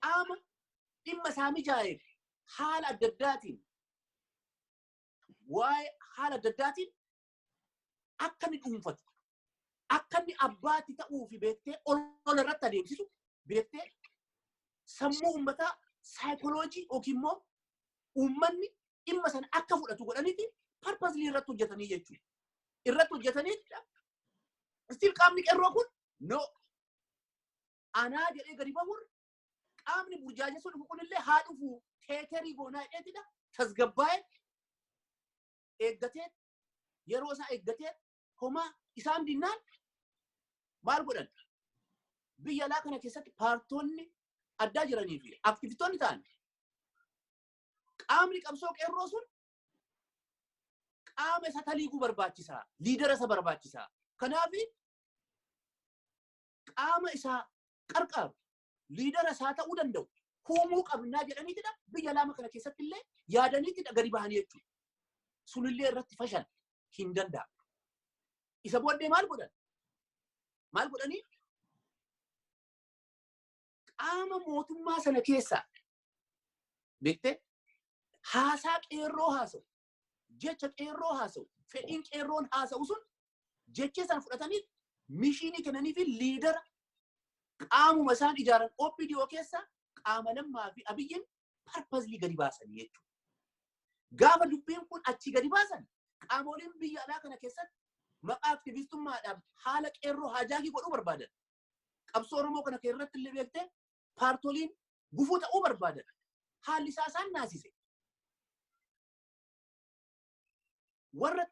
qaama dhimma isaa mijaa'eef haala adda addaatiin waa'ee haala adda addaatiin akka inni dhuunfatu akka inni abbaatti ta'uu fi beektee olola irratti adeemsisu beektee sammuu uummataa saayikoloojii yookiin immoo uummanni dhimma sana akka fudhatu godhaniiti purposely irratti hojjetanii jechuudha. Irratti hojjetaniidha. Still qaamni qeerroo kun no anaa jedhee gadi bahuun qaamni burjaajessuu dhufu kunillee haa dhufu teekerii goonaa jedheetidha. Tasgabbaa'ee eeggatee yeroo isaa eeggatee homaa isaan dinnaan maal godhan? Biyya alaa kana keessatti paartonni addaa jiranii fi aktivistoonni ta'an qaamni qabsoo qeerroo sun qaama isa taliiguu barbaachisaa, leader isa barbaachisaa. Kanaaf qaama isaa qarqaaru, leader isaa ta'uu danda'u uumuu qabnaa jedhaniitidha. Biyya lama kana keessatti illee yaadaniitidha gadi bahanii jechuudha. Sunillee irratti fashal hin danda'amu. Isa booddee maal godhan? Maal godhanii? Qaama mootummaa sana keessaa beektee haasaa qeerroo haasa'u, jecha qeerroo haasa'u, fedhiin qeerroon haasa'u sun jecha sana fudhatanii mission kennanii fi leader qaamuma isaan ijaaran OPDO keessa qaama Lammaa fi Abiyyiin purposely gadi baasanii jechuudha. Gaafa dubbiin kun achi gadi baasan qaamoleen biyya alaa kana keessatti maqaa aktivistummaadhaan haala qeerroo hijack godhuu barbaadan. Qabsoo Oromoo kana irratti illee beektee paartoliin gufuu ta'uu barbaadan. Haalli isaa isaan naasise. Warra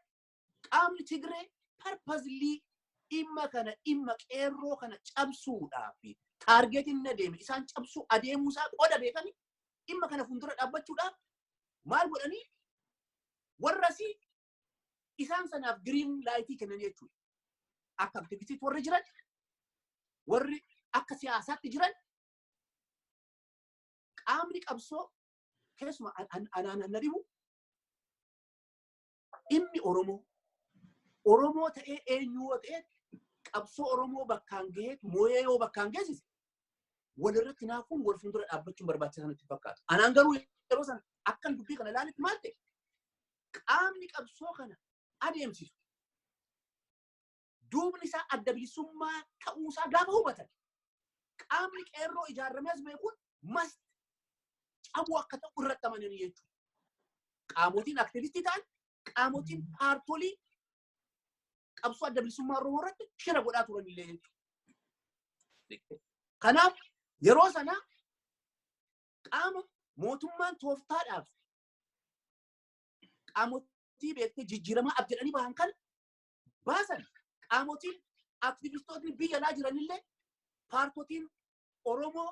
qaamni Tigree purposely dhimma kana dhimma qeerroo kana cabsuudhaaf targetiin na deeme isaan cabsuu adeemuusaa qooda beekanii dhimma kana fuuldura dhaabbachuudhaaf maal godhanii warrasii isaan sanaaf green lightii kennan jechuudha. Akka activistiitti warri jiran warri akka siyaasaatti jiran qaamni qabsoo keessuma anaan na dhibu dhimmi Oromoo Oromoo ta'ee eenyu yoo ta'e qabsoo Oromoo bakkaan gaheet mooyee yoo bakkaan geessise walirratti naafuun wal fuuldura dhaabbachuun barbaachisaa natti fakkaata. Anaan garuu yeroo sana akkan dubbii kana ilaaletti maal ta'e qaamni qabsoo kana adeemsisu duubni isaa adda bilisummaa ta'uusaa gaafa hubatan qaamni qeerroo ijaarramee as beekuun must cabuu akka ta'u irratti amananii jechuudha. Qaamotiin aktivistii ta'an qaamotiin paartolii qabsoo adda bilisummaa Oromoo irratti shira godhaa turanillee jechuudha. Kanaaf yeroo sana qaama mootummaan tooftaadhaaf qaamotii beektee jijjiiramaa ab jedhanii bahan kana baasan qaamotiin aktivistootni biyya alaa jiranillee paartotiin Oromoo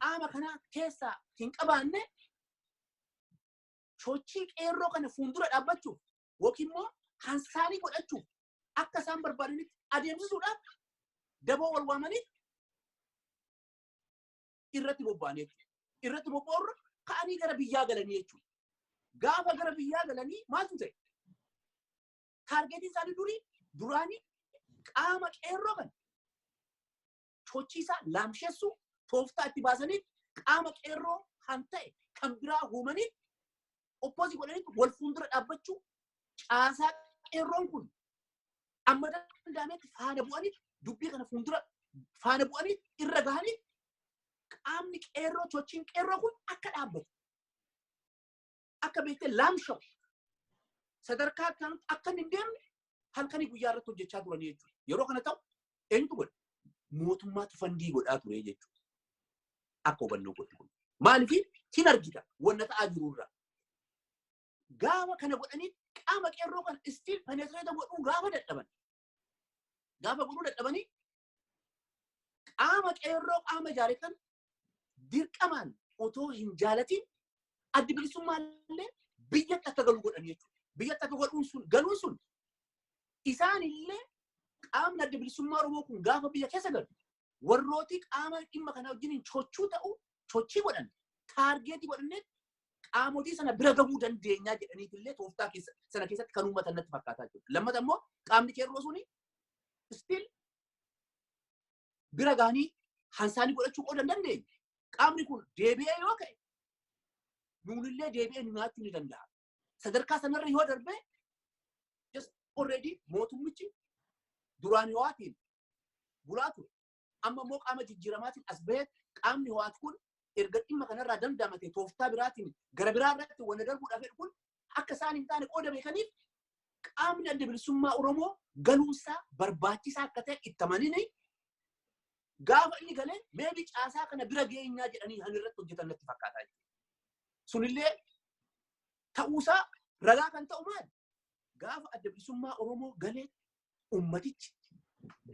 qaama kana keessaa hin qabaanne sochii qeerroo kana fuuldura dhaabbachuuf yookiin immoo hansaanii godhachuuf akka isaan barbaadanitti adeemsisuudhaaf daboo wal waamanii irratti bobba'anii jechuudha. Irratti bobba'uurra ka'anii gara biyyaa galanii jechuudha. Gaafa gara biyyaa galanii maaltu ta'e? Targetiin isaanii durii duraanii qaama qeerroo kana sochii isaa laamshessuu tooftaa itti baasanii qaama qeerroo kan ta'e kan biraa uumanii oppose godhanii wal fuuldura dhaabbachuu caasaa qeerroon kun amma danda'ametti faana bu'anii dubbii kana fuuldura faana bu'anii irra gahanii qaamni qeerroo sochiin qeerroo kun akka dhaabbatu akka beektee laamsha'u sadarkaa akkanatti akka hin deemne halkanii guyyaa irratti hojjechaa turanii jechuudha. Yeroo kana ta'u eenyutu godha? Mootummaatu fund godhaa ture jechuudha. Akka hubannoo godhu kun. Maaliif hin argita wanna ta'aa jirurraa. Gaafa kana godhanii qaama qeerroo kana still penetrate godhuu gaafa dadhaban. Gaafa godhuu dadhabanii qaama qeerroo qaama ijaare kan dirqamaan otoo hin jaalatin addi bilisummaa illee biyyatti akka galu godhan jechuudha. Biyyatti akka godhuun sun galuun sun isaan illee qaamni adda bilisummaa Oromoo kun gaafa biyya keessa galu warrooti qaama dhimma kana wajjin chochuu ta'u chochii godhan target godhannee qaamotii sana bira gahuu dandeenyaa jedhaniitillee tooftaa sana keessatti kan uummatan natti fakkaataa jiru. Lammata immoo qaamni qeerroo suni still bira gahanii hansaanii godhachuu qooda hin dandeenye. Qaamni kun deebi'ee yoo ka'e nuunillee deebi'ee nu nyaachuu ni danda'a. Sadarkaa sanarra yoo darbee just already mootummichi duraan ho'aatiin bulaa ture. Amma immoo qaama jijjiiramaatiin as bahee qaamni ho'aat kun erga dhimma kanarraa dandamate tooftaa biraatiin gara biraa irratti wanna darbuudhaaf jedhu kun akka isaan hin taane qooda beekaniif qaamni adda bilisummaa Oromoo galuunsaa barbaachisaa akka ta'e itti amananii gaafa inni galee maybe caasaa kana bira geenyaa jedhanii han irratti hojjetan natti fakkaataa jira. Sunillee ta'uusaa ragaa kan ta'u maali? Gaafa adda bilisummaa Oromoo galee ummatichi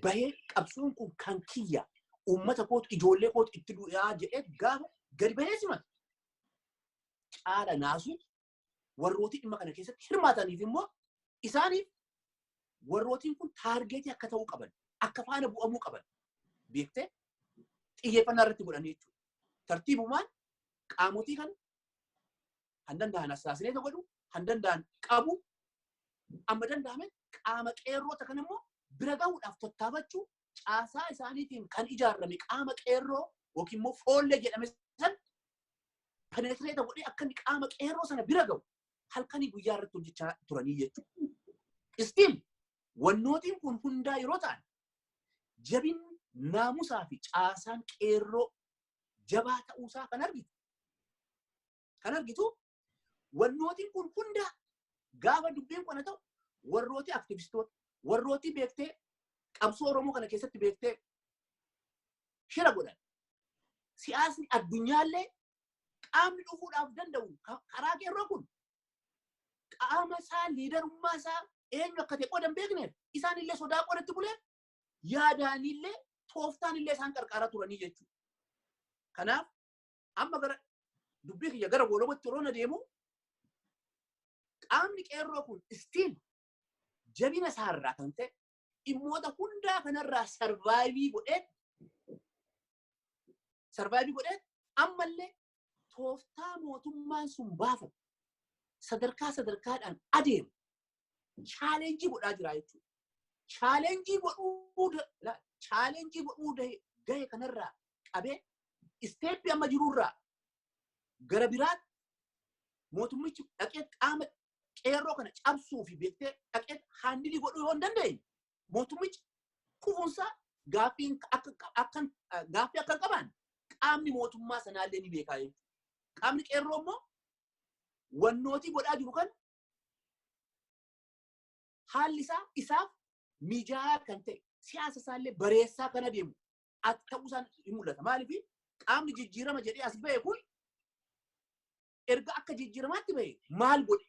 bahee qabsoon kun kan kiyya uummata kootu ijoollee kootu itti du'aa jedhee gaafa gadi bahee simatu. Caala naasuu warrootii dhimma kana keessatti hirmaataniif immoo isaaniif warrootiin kun target akka ta'uu qaban akka faana bu'amuu qaban beektee xiyyeeffannaa irratti godhanii jechuudha. Tartiibumaan qaamotii kan han danda'an assassinate godhu, han danda'an qabu, amma danda'ame qaama qeerroota kan immoo bira gahuudhaaf tattaafachuu caasaa isaaniitiin kan ijaarame qaama qeerroo yookiin immoo foollee jedhame san penetrate godhee akka inni qaama qeerroo sana bira gahu halkanii guyyaa irratti hojjechaa turanii jechuudha. Still wannootiin kun hundaa yeroo ta'an jabin naamusaa fi caasaan qeerroo jabaa ta'uusaa kan argitu. Kan argitu wannootiin kun hundaa gaafa dubbiin kana ta'u warrooti aktivistoota warrooti beektee qabsoo Oromoo kana keessatti beektee shira godhan. Siyaasni addunyaallee qaamni dhufuudhaaf danda'u karaa qeerroo kun Qaama isaa leaderummaa isaa eenyu akka ta'e qooda hin beekneef isaan illee sodaa qoodatti bulee yaadaanillee tooftaan illee isaan qarqaaraa turanii jechuudha. Kanaaf amma gara dubbii kiyya gara goolabatti yeroo na deemu qaamni qeerroo kun still jabina isaarraa kan ta'e dhimmoota hundaa kanarraa survive godhee ammallee tooftaa mootummaan sun baafatu sadarkaa sadarkaadhaan adeemu challenge godhaa jira jechuudha. Challenge godhuu gahe kanarraa qabee step amma jirurraa gara biraatti mootummichi dhaqee qaama qeerroo kana cabsuu fi beektee dhaqee handle godhuu yoo hin dandeenye mootummichi kufuunsaa gaaffii akka hin qabaanne qaamni mootummaa sanaallee ni beekaa jechuudha. Qaamni qeerroo immoo wannootii godhaa jiru kan haalli isaa isaaf mijaa'aa kan ta'e siyaasa isaallee bareessaa kan adeemu ta'uu isaan ni mul'ata. Maaliif qaamni jijjiirama jedhee as ba'e kun erga akka jijjiiramaatti ba'e maal godhe?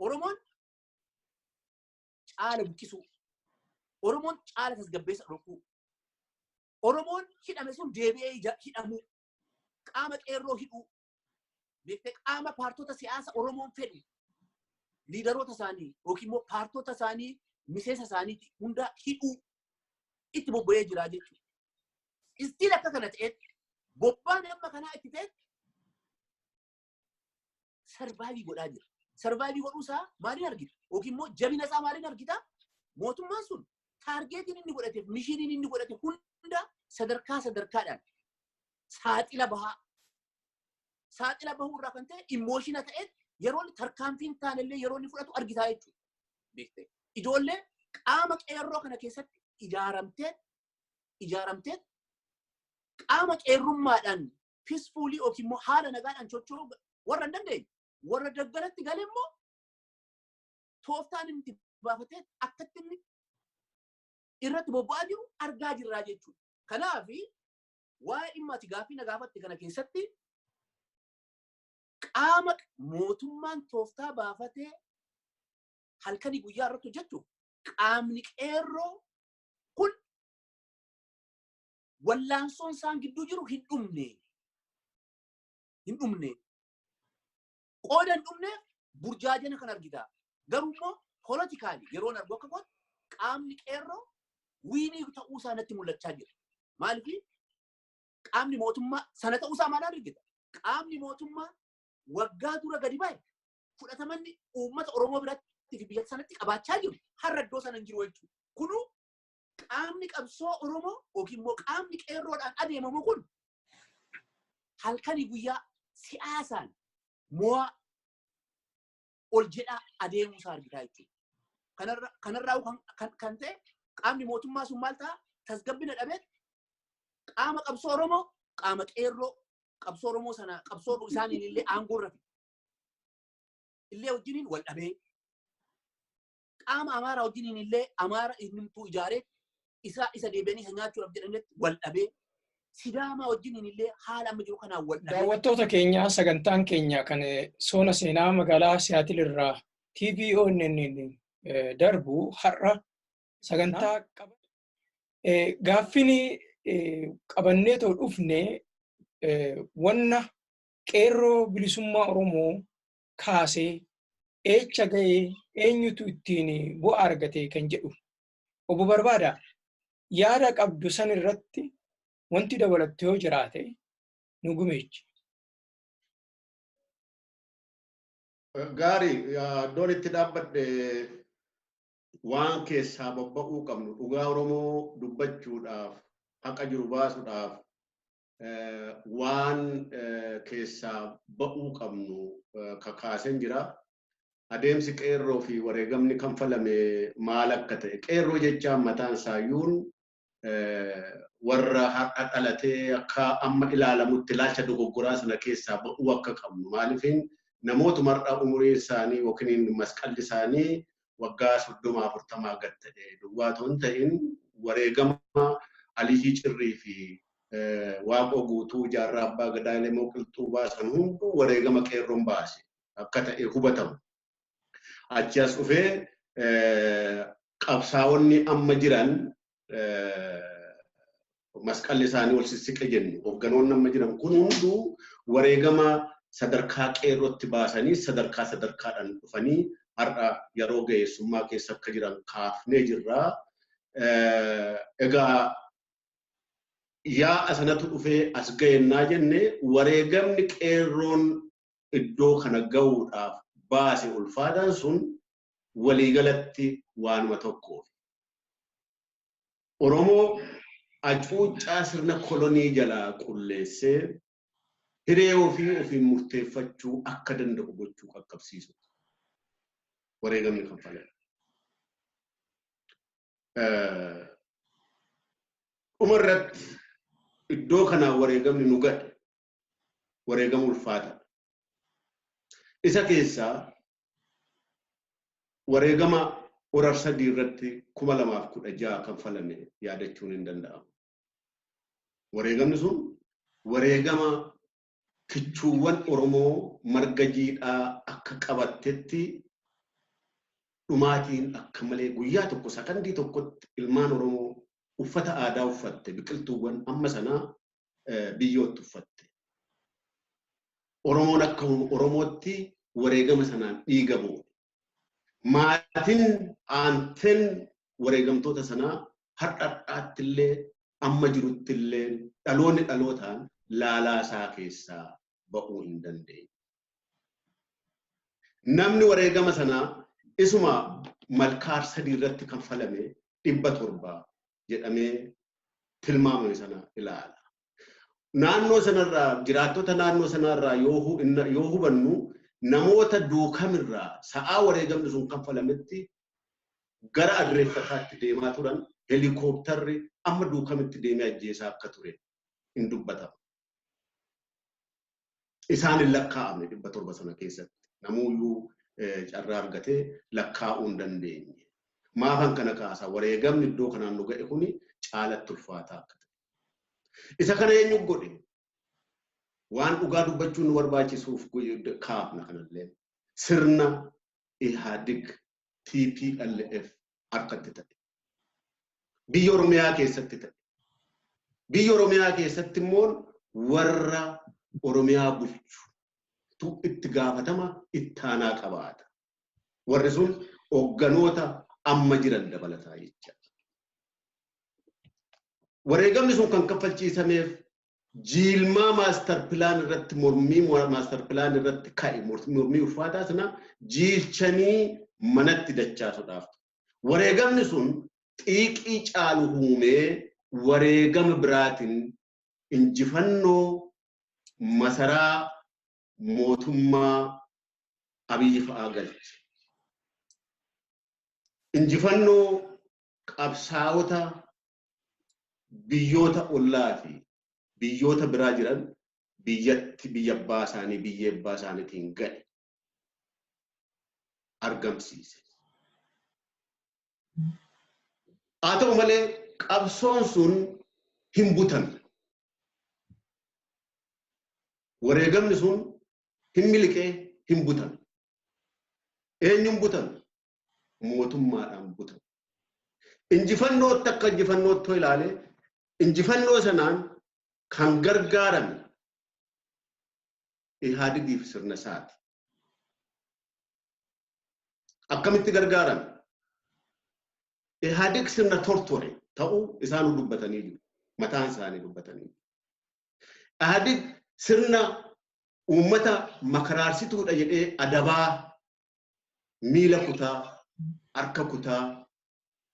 Oromoon caala buqqisuu. Oromoon caala tasgabbeessa dhorkuu. Oromoon hidhame sun deebi'ee hidhamuu. Qaama qeerroo hidhuu. Beektee qaama paartota siyaasa Oromoon fedhu. Leaderoota isaanii yookiin immoo paartota isaanii miseensa isaanii hunda hidhuu itti bobba'ee jira jechuudha. Still akka kana ta'etti bobbaan amma kanaa itti ta'etti survive godhaa jira. Survive godhuu isaa maaliin argita? Yookiin immoo jabina isaa maaliin argita? Mootummaan sun targetiin inni godhate, missioniin inni godhate hunda sadarkaa sadarkaadhaan saaxila bahaa. Saaxila bahuu irraa kan ta'e emotion ta'e yeroo inni tarkaanfiin taanellee yeroo inni fudhatu argitaa jechuudha. Beektee. Ijoollee qaama qeerroo kana keessatti ijaaramtee qaama qeerrummaadhaan peacefully yookiin immoo haala nagaadhaan socho'uu warra hin dandeenye warra daggalatti gale immoo tooftaan inni baafatee akkatti inni irratti bobba'aa jiru argaa jirraa jechuudha. Kanaaf waa'ee dhimma ati gaaffii na gaafatte kana keessatti qaama mootummaan tooftaa baafatee halkanii guyyaa irratti hojjechu qaamni qeerroo kun wallaansoon isaan gidduu jiru hin dhumne. Hin dhumne. Qooda hin dhumneef burjaajana kan argita. Garuu immoo politically yeroon argu akka kootti qaamni qeerroo win ta'uu isaa natti mul'achaa jira. Maaliif qaamni mootummaa sana ta'uu isaa maal argita? Qaamni mootummaa waggaa dura gadi ba'e fudhatamanni uummata Oromoo biratti fi biyya sanatti qabaachaa jiru har'a iddoo sana hin jiru jechuudha. Kunuu qaamni qabsoo Oromoo yookiin immoo qaamni qeerroodhaan adeemamu kun halkanii guyyaa siyaasaan mo'aa ol jedhaa adeemuu isaa argitaa jechuudha. Kanarraa kan ta'e qaamni mootummaa sun maal ta'a? Tasgabbina dhabee qaama qabsoo Oromoo, qaama qeerroo qabsoo Oromoo sana qabsoo isaaniin illee aangoo irra illee wajjiniin wal dhabee qaama Amaaraa wajjiniin illee Amaara innimtuu ijaaree isa deebi'anii isa nyaachuudhaaf jedhanitti wal dhabee Sidaamaa wajjiniin illee haala amma jiru kanaan wal dhabee. Daawwattoota keenya, sagantaan keenya kan soona seenaa magaalaa Siyaatil irraa TVONN darbu har'a sagantaa qaba. Gaaffiin qabannee too dhufne wanna qeerroo bilisummaa Oromoo kaasee eecha ga'ee eenyutu ittiin bu'aa argate kan jedhu. Obbo Barbaada, yaada qabdu san irratti wanti dabalattu yoo jiraate nu gumeechi. Gaarii, iddoon itti dhaabbadhe waan keessaa bobba'uu qabnu dhugaa Oromoo dubbachuudhaaf, haqa jiru baasuudhaaf, waan keessaa ba'uu qabnu kakaaseen jira. Adeemsi qeerroo fi wareegamni kanfalame maal akka ta'e, qeerroo jechaan mataan isaayyuun warra har'a dhalatee akka amma ilaalamutti ilaalcha dogoggoraa sana keessaa ba'uu akka qabnu, maaliifin namootuma har'a umuriin isaanii yookiin masqalli isaanii waggaa 30 40 gad ta'e duwwaa otoo hin ta'in wareegama Aliyyii Cirrii fi Waaqoo Guutuu, Jaarraa Abbaa Gadaa, Elemoo Qilxuu baasan hunduu wareegama qeerroon baase akka ta'e hubatamu. Achi as dhufee qabsaa'onni amma jiran masqalli isaanii wal sissiqe jennu hoogganoonni amma jiran kun hunduu wareegama sadarkaa qeerrootti baasanii sadarkaa sadarkaadhaan dhufanii har'a yeroo ga'eessummaa keessa akka jiran kaafnee jirra. Egaa yaa'a sanatu dhufee as ga'ennaa jenne wareegamni qeerroon iddoo kana ga'uudhaaf baase ulfaataan sun waliigalatti waanuma tokkoof. Oromoo hacuuccaa sirna kolonii jalaa qulleessee hiree ofii ofiin murteeffachuu akka danda'u gochuu qaqqabsiisu. Wareegamni kanfalame. Dhumarratti iddoo kanaa wareegamni nu ga'e wareegama ulfaataadha. Isa keessaa wareegama Horar 3 irratti 2016 kanfalame yaadachuun hin danda'amu. Wareegamni sun wareegama kichuuwwan Oromoo marga jiidhaa akka qabattetti dhumaatiin akka malee guyyaa tokko sakandii tokkotti ilmaan Oromoo uffata aadaa uffatte biqiltuuwwan amma sanaa biyyootti uffatte. Oromoon akka Oromootti wareegama sanaan dhiiga bu'e. Maatiin aanteen wareegamtoota sanaa har'a har'aatti illee amma jirutti illee dhaloonni dhalootaan laalaa isaa keessaa ba'uu hin dandeenye. Namni wareegama sanaa isuma malkaar 3 irratti kanfalame 700 jedhamee tilmaamame sana ilaala. Naannoo sanarraa jiraattota naannoo sanarraa yoo hubannu namoota duukamirraa sa'aa wareegamni sun kanfalametti gara Adirreeffataatti deemaa turan heelikooptarri amma duukamitti deemee ajjeesaa akka ture hin dubbatama. Isaan hin lakkaa'amne 700 sana keessatti namuuyyuu carraa argatee lakkaa'uu hin dandeenye. Maafan kana kaasa wareegamni iddoo kanaan nu ga'e kuni caalatti ulfaataa akka ta'e. Isa kana eenyu godhe? Waan dhugaa dubbachuun nu barbaachisuuf kaafna kanallee sirna Ihaadig TPLF harkatti ta'e. Biyya Oromiyaa keessatti ta'e. Biyya Oromiyaa keessatti immoo warra Oromiyaa bulchu itti gaafatama ittaanaa qabaata. Warri sun hoogganoota amma jiran dabalataa jecha. Wareegamni sun kan kaffalchiisameef jiilmaa maastar pilaan irratti mormii maastar pilaan irratti ka'e mormii ulfaataa sana jiilchanii manatti dachaasuudhaaf. Wareegamni sun xiiqii caalu uumee wareegama biraatiin injifannoo masaraa mootummaa Abiyyi fa'aa galche. Injifannoo qabsaa'ota biyyoota ollaa fi biyyoota biraa jiran biyyatti biyya abbaa isaanii biyya abbaa isaaniitiin ga'e argamsiise. Haa ta'u malee qabsoon sun hin butamne. Wareegamni sun hin miliqee hin butamne. Eenyuun butame? Mootummaadhaan butame. Injifannootti akka injifannootti ilaalee injifannoo sanaan kan gargaarame Ihaadigiif sirna isaati. Akkamitti gargaarame? Ihaadig sirna tortore ta'uu isaanuu dubbatanii jiru. Mataan isaanii dubbatanii jiru. Ihaadig sirna uummata makaraarsituudha jedhee adabaa miila kutaa, harka kutaa,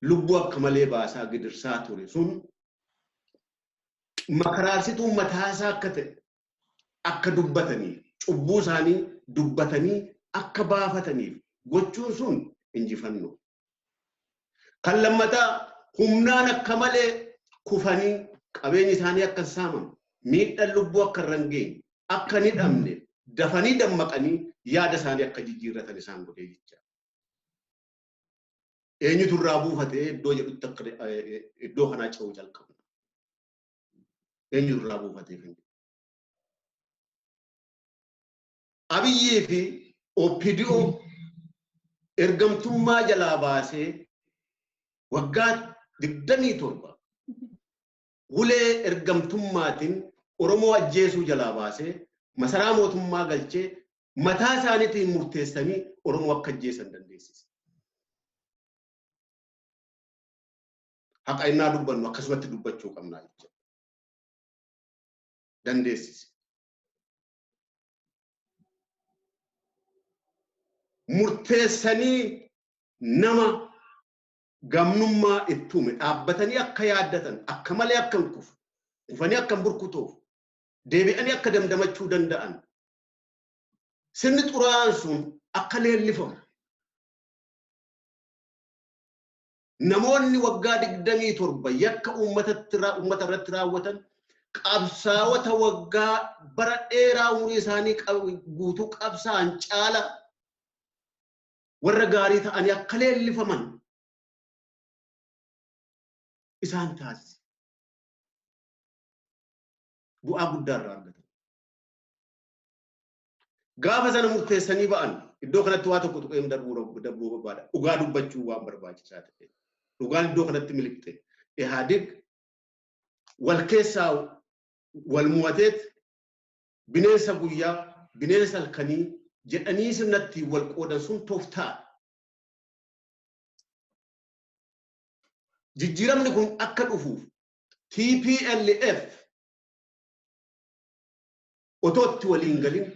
lubbuu akka malee baasaa gidirsaa ture sun makaraarsituu mataasaa akka ta'e akka dubbatanii cubbuu isaanii dubbatanii akka baafataniif gochuun sun injifannoo. Kan lammataa humnaan akka malee kufanii qabeenyi isaanii akka hin saamamne miidhaan lubbuu akka irra hin geenye akka hin hidhamne dafanii dammaqanii yaada isaanii akka jijjiirratan isaan godhee jecha. Eenyutu irraa buufatee iddoo jedhutti akka iddoo kanaa ce'uu jalqabna. Eenyutu irraa buufatee kan jedhu. Abiyyii fi OPDO Ergamtummaa jalaa baasee waggaa 27 ulee ergamtummaatiin Oromoo ajjeesuu jalaa baasee masaraa mootummaa galchee mataa isaaniitiin murteessanii Oromoo akka ajjeesan dandeessise. Haqa innaa dubbannu akkasumatti dubbachuu qabnaa jechuudha. Dandeessise. Murteessanii nama gamnummaa itti uume dhaabbatanii akka yaaddatan akka malee akka hin kufu kufanii akka hin burkutuuf deebi'anii akka damdamachuu danda'an sirni xuraa'aan sun akka leellifamu namoonni waggaa 27 yakka uummata irratti raawwatan qabsaa'ota waggaa bara dheeraa umurii isaanii guutuu qabsaa'an caala warra gaarii ta'anii akka leellifaman isaan taasise. Bu'aa guddaa irraa argatan. Gaafa sana murteessanii ba'an iddoo kanatti waa tokko tuqee darbuu barbaada. Dhugaa dubbachuu waan barbaachisaa ta'e. Dhugaan iddoo kanatti miliqxe. Ihaadig wal keessaa wal mo'ateet bineensa guyyaa bineensa halkanii jedhanii sirnatti wal qoodan sun tooftaa. Jijjiiramni kun akka dhufuuf TPLF otoo itti waliin galin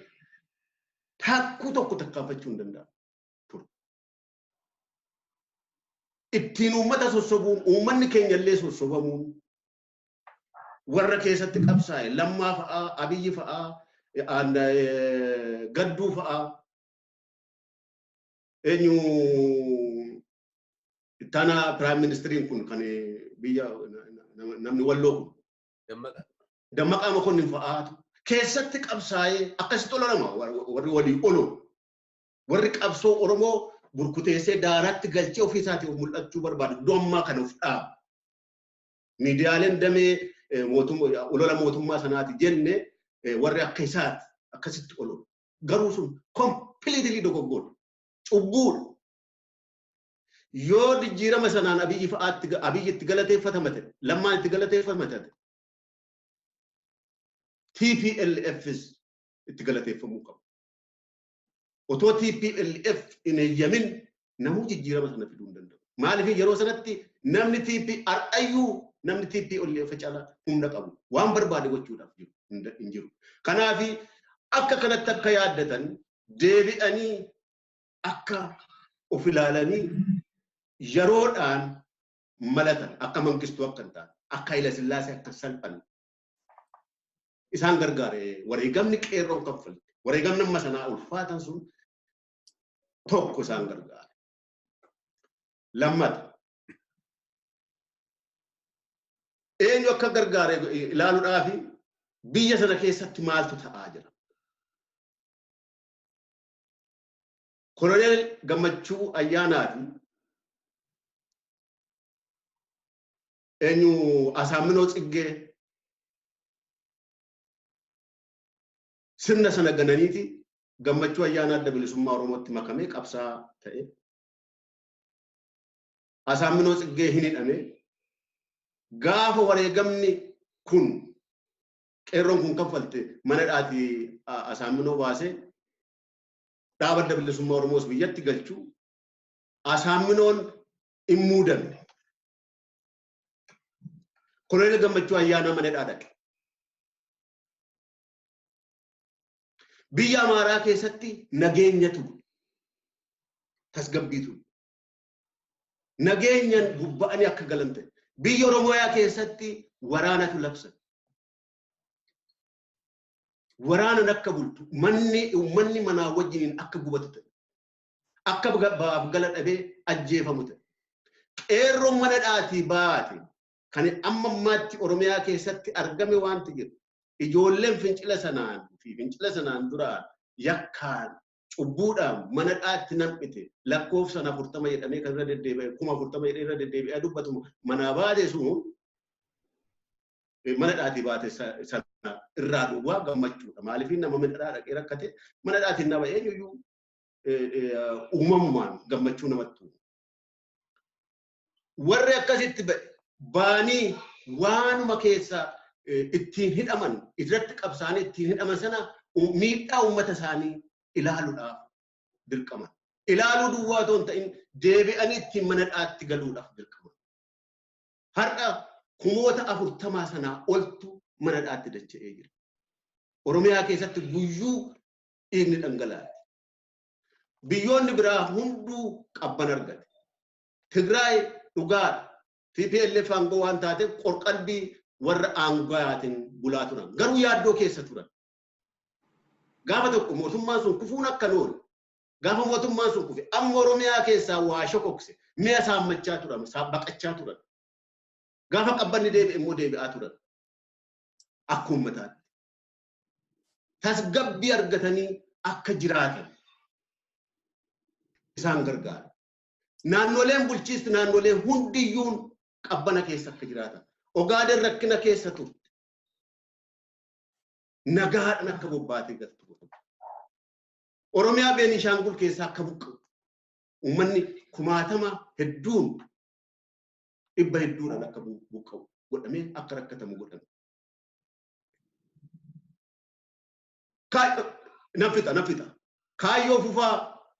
taakkuu tokko takkaanfachuu hin danda'amu ture. Ittiin uummata sossobuun uummanni keenya illee sossobamuun warra keessatti qabsaa'e Lammaa fa'aa Abiyyi fa'aa Gadduu fa'aa eenyu ittaana piraayim ministiriin kun kan biyya namni walloo kun Dammaqaa Mokonnin fa'aatu keessatti qabsaa'ee akkasitti ololama warri walii olu warri qabsoo Oromoo burkuteessee daaraatti galchee ofii isaatii of mul'achuu barbaadu iddoo ammaa kana of dhaaba. Miidiyaaleen damee olola mootummaa sanaati jenne warri akka isaati akkasitti ololu. Garuu sun kompiliitilii dogoggoodha. Cubbuudha. Yoo jijjiirama sanaan Abiyyi fa'aatti Abiyyi itti galateeffatama ta'e Lammaan itti galateeffatama ta'e TPLFs itti galateeffamuu qabu. Otoo TPLF hin eeyyamin namuu jijjiirama sana fiduu hin danda'u. Maaliif yeroo sanatti namni TP har'ayyuu namni TPLF caalaa humna qabu waan barbaade gochuudhaaf jiru hin jiru. Kanaaf akka kanatti akka yaaddatan deebi'anii akka of ilaalanii yeroodhaan malatan akka Mangistuu akka hin taane akka Haayila Sillaasee akka hin salphanne isaan gargaare wareegamni qeerroon kaffalte wareegamni amma sanaa ulfaatan sun tokko isaan gargaare. Lammata eenyu akka gargaare ilaaluudhaaf biyya sana keessatti maaltu ta'aa jira. Koloneel Gammachuu Ayyaanaa fi eenyu Asaaminoo Tsiggee sirna sana gananiiti Gammachuu Ayyaanaa Adda Bilisummaa Oromootti makamee qabsaa ta'e. Asaaminoo Tsiggee hin hidhame. Gaafa wareegamni kun qeerroon kun kaffalte mana dhaatii Asaaminoo baasee dhaaba Adda Bilisummaa Oromoos biyyatti galchuu Asaaminoon hin muudamne. Koloneel Gammachuu Ayyaanaa mana hidhaa dhaqe. Biyya Amaaraa keessatti nageenyatu tasgabbiitu nageenyaan bobba'anii akka galan ta'e. Biyya Oromiyaa keessatti waraanatu labsame. Waraanan akka bultu manni uummanni manaa wajjiniin akka gubatu ta'e. Akka baaf gala dhabee ajjeefamu ta'e. Qeerroon mana dhaatii baate kan amma ammaatti Oromiyaa keessatti argame waanti jiru. Ijoolleen fincila sanaan fi fincila sanaan duraan yakkaan cubbuudhaan mana dhaatti nam'ite lakkoofsaan 40 jedhamee kan irra deddeebi'e 40,000 jedhamee irra deddeebi'ee dubbatamu manaa baate sun mana dhaatii baate sana irraa duwwaa gammachuudha. Maaliif nama mana dhaa dhaqee rakkate mana dhaatiin nama eenyuyyuu Uumamumaan gammachuu namatti uumu. Warri akkasitti baanii waanuma keessa ittiin hidhaman, irratti qabsaanii ittiin hidhaman sana miidhaa uummata isaanii ilaaluudhaaf dirqaman. Ilaaluu duwwaa otoo hin ta'in deebi'anii ittiin mana dhaatti galuudhaaf dirqaman. Har'a 40,000 sanaa oltu mana dhaatti dacha'ee jira. Oromiyaa keessatti guyyuu dhiigni dhangalaati. Biyyoonni biraa hunduu qabban argate. Tigraay dhugaadha. TPLF aangoo waan taateef qorqalbii warra aangooyaatiin bulaa turan. Garuu yaaddoo keessa turan. Gaafa tokko mootummaan sun kufuun akka oolu. Gaafa mootummaan sun kufe amma Oromiyaa keessaa waa shokokse, mi'a saammachaa turan, baqachaa turan. Gaafa qabbanni deebi'e immoo deebi'aa turan. Akka uummataatti. Tasgabbii argatanii akka jiraatan isaan gargaara. Naannoleen bulchiisti naannoleen hundiyyuun qabbana keessa akka jiraatan. Ogaaden rakkina keessa turte. Nagaadhaan akka bobbaatee galtu. Oromiyaa Beenishaangul keessaa akka buqqa'u. Uummanni kumaatama hedduun dhibba hedduudhaan akka buqqa'u godhamee akka rakkatamu godhame. Nan fixa. Kaayyoo Fufaa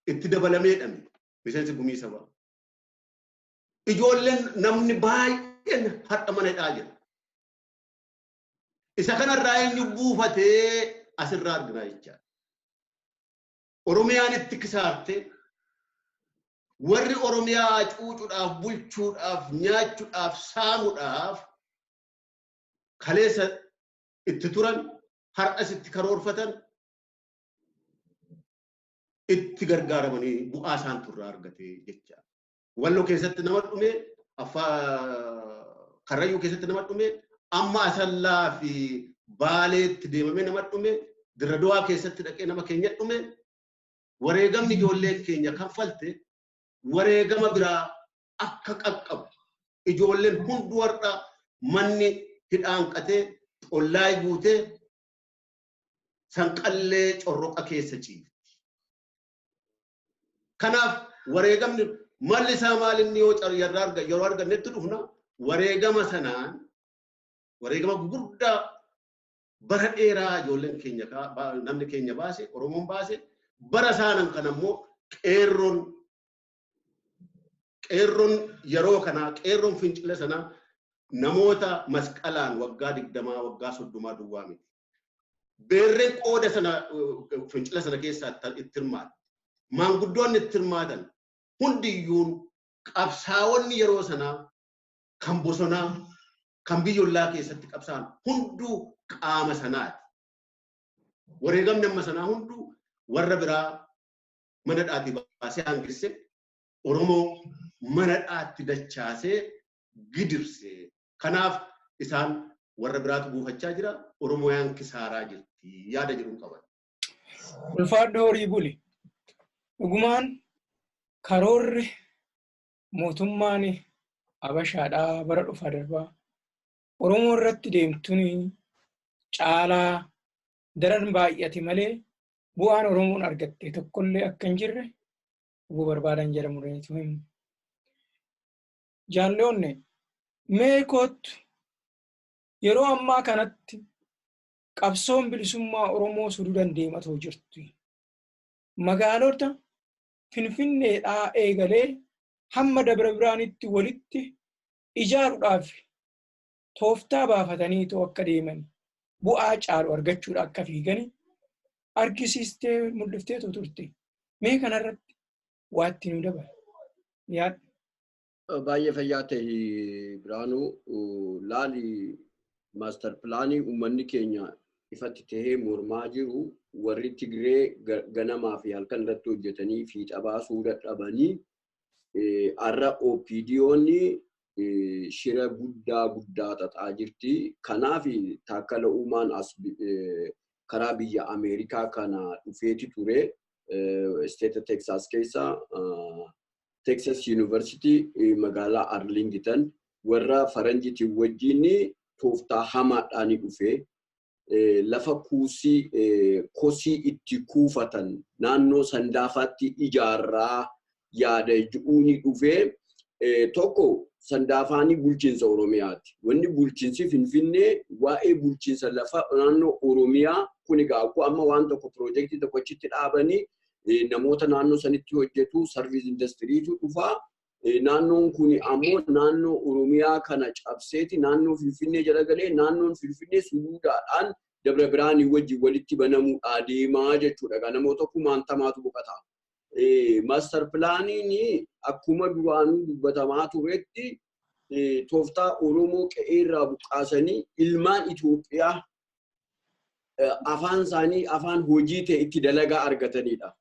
itti dabalamee dhame miseensi gumii sabaa. Ijoolleen namni baay'een har'a mana hidhaa jira. Isa kanarraa eenyu buufatee asirraa argina jechaadha. Oromiyaan itti kisaarte, warri Oromiyaa cuucuudhaaf, bulchuudhaaf, nyaachuudhaaf, saamuudhaaf kaleessa itti turan, har'as itti karoorfatan, itti gargaaramanii bu'aa isaan turraa argate jechaadha. Walloo keessatti nama dhume, Karrayyuu keessatti nama dhume, amma Asallaa fi Baaleetti deemamee nama dhume, Dirradawaa keessatti dhaqee nama keenya dhume, wareegamni ijoolleen keenya kanfalte wareegama biraa akka qaqqabu. Ijoolleen hunduu har'a manni hidhaan qatee, xollaa guutee, sanqallee corroqa keessa ciifti. Kanaaf wareegamni malli isaa maal inni yoo yeroo argannetti dhufna, wareegama sanaan wareegama gurguddaa bara dheeraa ijoolleen keenya namni keenya baase, Oromoon baase, bara isaanan kan ammoo qeerroon yeroo kanaa, qeerroon fincila sanaa namoota masqalaan waggaa 20 waggaa 30 duwwaa miti. Beerreen qooda sana fincila sana keessaa itti hirmaate. Maanguddoonni itti hirmaatan hundiyyuun qabsaa'onni yeroo sanaa kan bosonaa kan biyyollaa keessatti qabsaa'an hunduu qaama sanaati. Wareegamni amma sanaa hunduu warra biraa mana dhaatii baasee hangisse, Oromoo mana dhaatti dachaasee gidirse. Kanaaf isaan warra biraatu buufachaa jira, Oromoyaan kisaaraa jirti yaada jedhuun qaban. Ulfaadhu horii buli. Dhugumaan karoorri mootummaan Abashaadhaa bara dhufaa darbaa Oromoo irratti deemtuun caalaa daran baay'ate malee bu'aan Oromoon argatte tokkollee akka hin jirre obbo Barbaadan jedhamu himu. Jaalloonne mee kootu yeroo ammaa kanatti qabsoon bilisummaa Oromoo suduudhaan deematoo jirti. Magaalota Finfinneedhaa eegalee hamma Dabra Biraanitti walitti ijaaruudhaaf tooftaa baafatanii too akka deeman bu'aa caalu argachuudha akka fiigani argisiistee mul'ifteetu turte. Mee kanarratti waatti nu dabala. Yaadhu. Baay'ee fayyaa ta'e Biraanuu, laali maaster pilaanii uummanni keenya ifatti tahee mormaa jiru warri Tigree ganamaa fi halkan irratti hojjetanii fiixa baasuu dadhabanii har'a OPDO'n shira guddaa guddaa xaxaa jirti. Kanaaf Taakkala Uumaan as karaa biyya Ameerikaa kana dhufeeti ture. State Texas keessa Texas University magaalaa Arlington warra faranjiitiin wajjin tooftaa hamaadhaan dhufe. Lafa kuusii kosii itti kuufatan naannoo Sandaafaatti ijaarraa yaada ji'uuni dhufee tokko Sandaafaanii bulchiinsa Oromiyaati. Wanni bulchiinsi Finfinnee waa'ee bulchiinsa lafa naannoo Oromiyaa kun egaa amma waan tokko piroojeektii tokko achitti dhaabanii namoota naannoo sanitti hojjetu service industrytu dhufaa. Naannoon kun ammoo naannoo Oromiyaa kana cabseeti naannoo Finfinnee jala galee naannoon Finfinnee suluudaadhaan Dabra Biraanii wajjin walitti banamuudhaa deemaa jechuudha. Namoota kumaantamaatu boqota. Master planiin akkuma duraanuu dubbatamaa turetti tooftaa Oromoo qe'ee irraa buqqaasanii ilmaan Itoophiyaa afaan isaanii afaan hojii ta'e itti dalagaa argatanidha.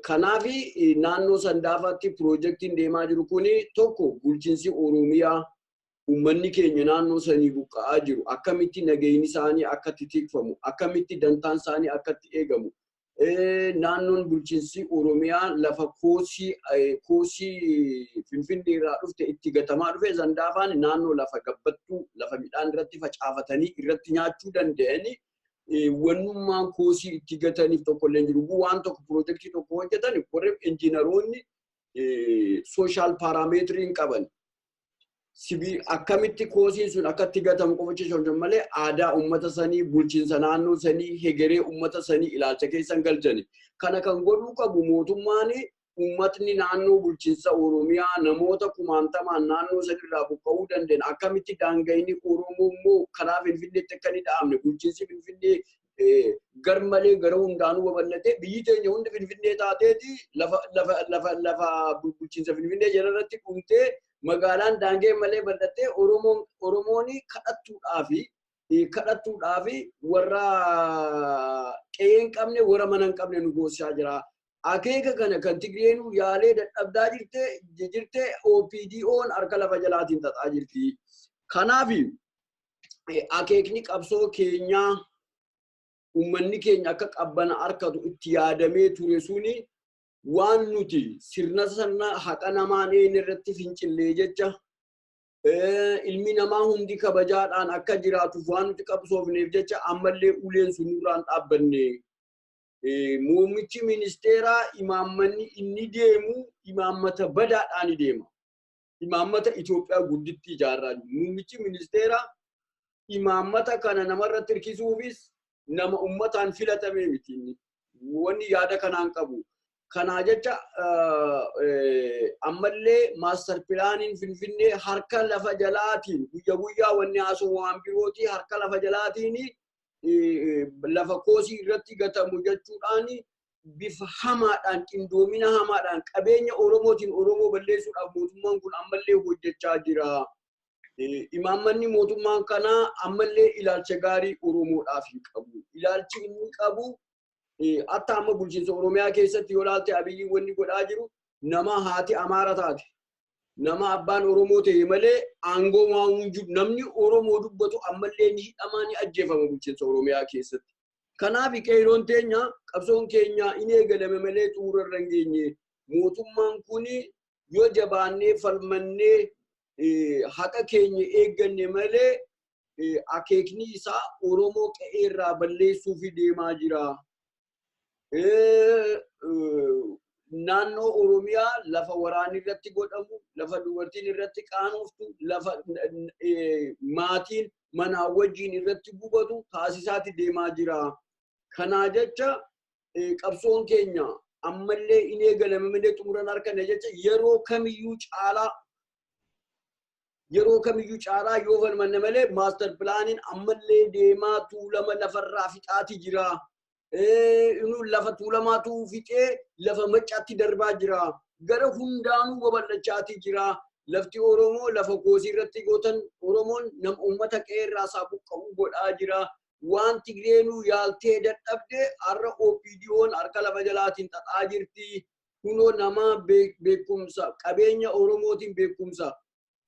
Kanaaf naannoo Sandaafaatti piroojeektiin deemaa jiru kuni tokko bulchiinsi Oromiyaa uummanni keenya naannoo sanii buqqa'aa jiru akkamitti nageenyi isaanii akka itti tikfamu, akkamitti dantaan isaanii akka itti eegamu, naannoon bulchiinsi Oromiyaa lafa koosii Finfinnee irraa dhufte itti gatamaa dhufe Sandaafaan naannoo lafa gabbattuu lafa midhaan irratti facaafatanii irratti nyaachuu danda'anii wannummaan koosii itti gataniif tokko illee jiru. Waan tokko piroojeektii tokko hojjetan warri injiinaroonni social parameteriin qaban. Akkamitti koosiin sun akka itti gatamu qofa jechuun malee aadaa uummata sanii, bulchiinsa naannoo sanii, hegeree uummata sanii ilaalcha keessan galchani. Kana kan godhuu qabu mootummaan uummatni naannoo bulchiinsa Oromiyaa namoota kumaantamaan naannoo sanirraa buqqa'uu danda'an akkamitti daanga'inni Oromoo immoo karaa Finfinneetti akka hin dhaabne bulchiinsi Finfinnee garmalee gara hundaanuu babal'atee biyyi teenya hundi Finfinnee taateeti lafa lafa lafa lafa bulchiinsa Finfinnee jalarratti dhumtee magaalaan daangee malee bal'attee Oromoon kadhattuudhaa fi warra qe'ee hin qabne warra mana hin qabne nu goosisaa jira. Akeeka kana kan Tigreenuu yaalee dadhabdaa jirte OPDO'n harka lafa jalaatiin xaxaa jirti. Kanaaf akeekni qabsoo keenyaa uummanni keenya akka qabbana harkatu itti yaadamee ture suni waan nuti sirna sana haqa namaan een irratti fincillee jecha ilmi namaa hundi kabajaadhaan akka jiraatuuf waan nuti qabsoofneef jecha ammallee uleen sun nurraan dhaabbanne. Muummichi ministeeraa imaammanni inni deemu imaammata badaadhaan deema. Imaammata Itoophiyaa gudditti ijaarraa jiru. Muummichi ministeeraa imaammata kana namarratti hirkisuufis nama uummataan filatame miti inni. Wanni yaada kanaan qabu. Kanaa jecha ammallee master planiin Finfinnee harka lafa jalaatiin guyya guyyaa wanni haasoo waan birooti harka lafa jalaatiin lafa koosii irratti gatamu jechuudhaan bifa hamaadhaan qindoomina hamaadhaan qabeenya Oromootiin Oromoo balleessuudhaaf mootummaan kun ammallee hojjechaa jira. Imaammanni mootummaan kanaa ammallee ilaalcha gaarii Oromoodhaaf hin qabu. Ilaalchi inni qabu hatta amma bulchiinsa Oromiyaa keessatti yoo ilaalte Abiyyiin wanni godhaa jiru nama haati Amaara taate nama abbaan Oromoo ta'e malee aangoo waan hin jiru namni Oromoo dubbatu ammallee ni hidhamaa ni ajjeefama bulchiinsa Oromiyaa keessatti. Kanaaf qeeroon teenya qabsoon keenya in eegalame malee xumura irra hin geenye. Mootummaan kun yoo jabaannee falmannee haqa keenya eegganne malee akeekni isaa Oromoo qe'ee irraa balleessuuf deemaa jira. Naannoo Oromiyaa lafa waraanni irratti godhamu, lafa dubartiin irratti qaanoftu, lafa maatiin manaa wajjin irratti gubatu taasisaati deemaa jira. Kanaa jecha qabsoon keenya ammallee in eegalame malee xumuran harkanne jecha yeroo kamiyyuu caalaa yoo falmanne malee master planiin ammallee deemaa Tuulama lafarraa fixaati jira. Inni lafa Tuulamaatu fixee lafa Maccaatti darbaa jira. Gara hundaanuu babal'achaati jira. Lafti Oromoo lafa koosii irratti gootan Oromoon nama uummata qe'ee irraa isaa buqqa'uu godhaa jira. Waan Tigreenuu yaaltee dadhabde har'a OPDO'n harka lafa jalaatiin xaxaa jirti. Kunoo nama beekumsa qabeenya Oromootiin beekumsa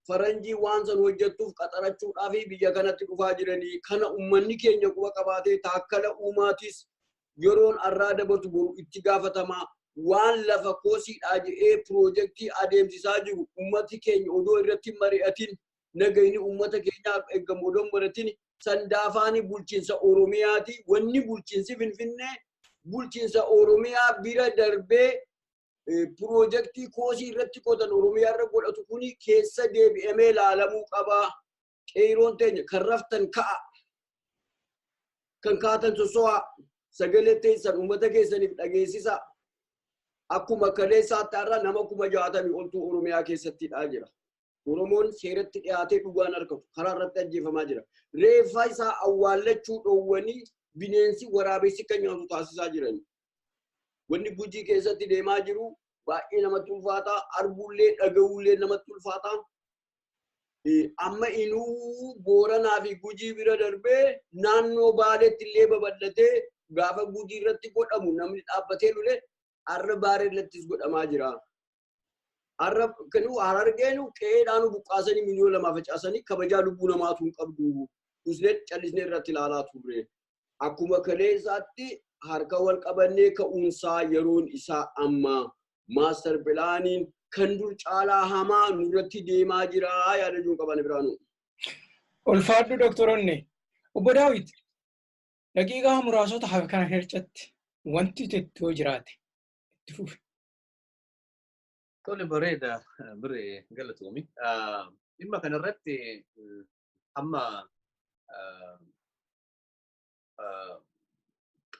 faranjii waan san hojjettuuf qaxarachuudhaaf biyya kanatti dhufaa jiranii. Kana uummanni keenya quba qabaatee Taakkala Uumaatis yeroon arraa dabartu boru itti gaafatamaa. Waan lafa koosiidhaa jedhee piroojeektii adeemsisaa jiru uummati keenya odoo irratti mari'atin nagayni uummata keenyaaf eeggamu odoo mari'atin. Sandaafaani bulchiinsa Oromiyaati. Wanni bulchiinsi Finfinnee bulchiinsa Oromiyaa bira darbee piroojeektii koosii irratti qotan Oromiyaa irra godhatu kuni keessa deebi'amee ilaalamuu qaba. Qeeroon teenya kan raftan ka'a. Kan kaatan soso'a. Sagalee teessan uummata keessaniif dhageessisa. Akkuma kaleessaatti har'a nama 60,000 oltu Oromiyaa keessattidha jira. Oromoon seeratti dhiyaatee dhugaan argatu karaa irratti ajjeefamaa jira. Reeffa isaa awwaallachuu dhoowwanii bineensi waraabessi kan nyaatu taasisaa jiran. Wanni Gujii keessatti deemaa jiru baay'ee namatti ulfaata. Arguullee dhaga'uullee namatti ulfaata. Amma inuu Booranaa fi Gujii bira darbee naannoo Baaleetti illee babal'atee gaafa Gujii irratti godhamu namni dhaabbatee lule har'a Baalee irrattis godhamaa jira. Har'a kanuu Harargeenu qe'eedhaan buqqaasanii 2,000,000 facaasanii kabajaa lubbuu namaatu hin qabdu. Usnee callisnee irratti ilaalaa turre. Akkuma kaleessaatti harka wal qabannee ka'uunsaa yeroon isaa amma maaster pilaaniin kan dur caalaa hamaa nurratti deemaa jira yaada jiru qaban biraanu. Ulfaadhu Dooktor Onne. Obbo Daawit, daqiiqaa muraasota hafe kana keessatti wanti itti jiraate itti fufi. Tole bareeda biree galatoomi. Dhimma kanarratti amma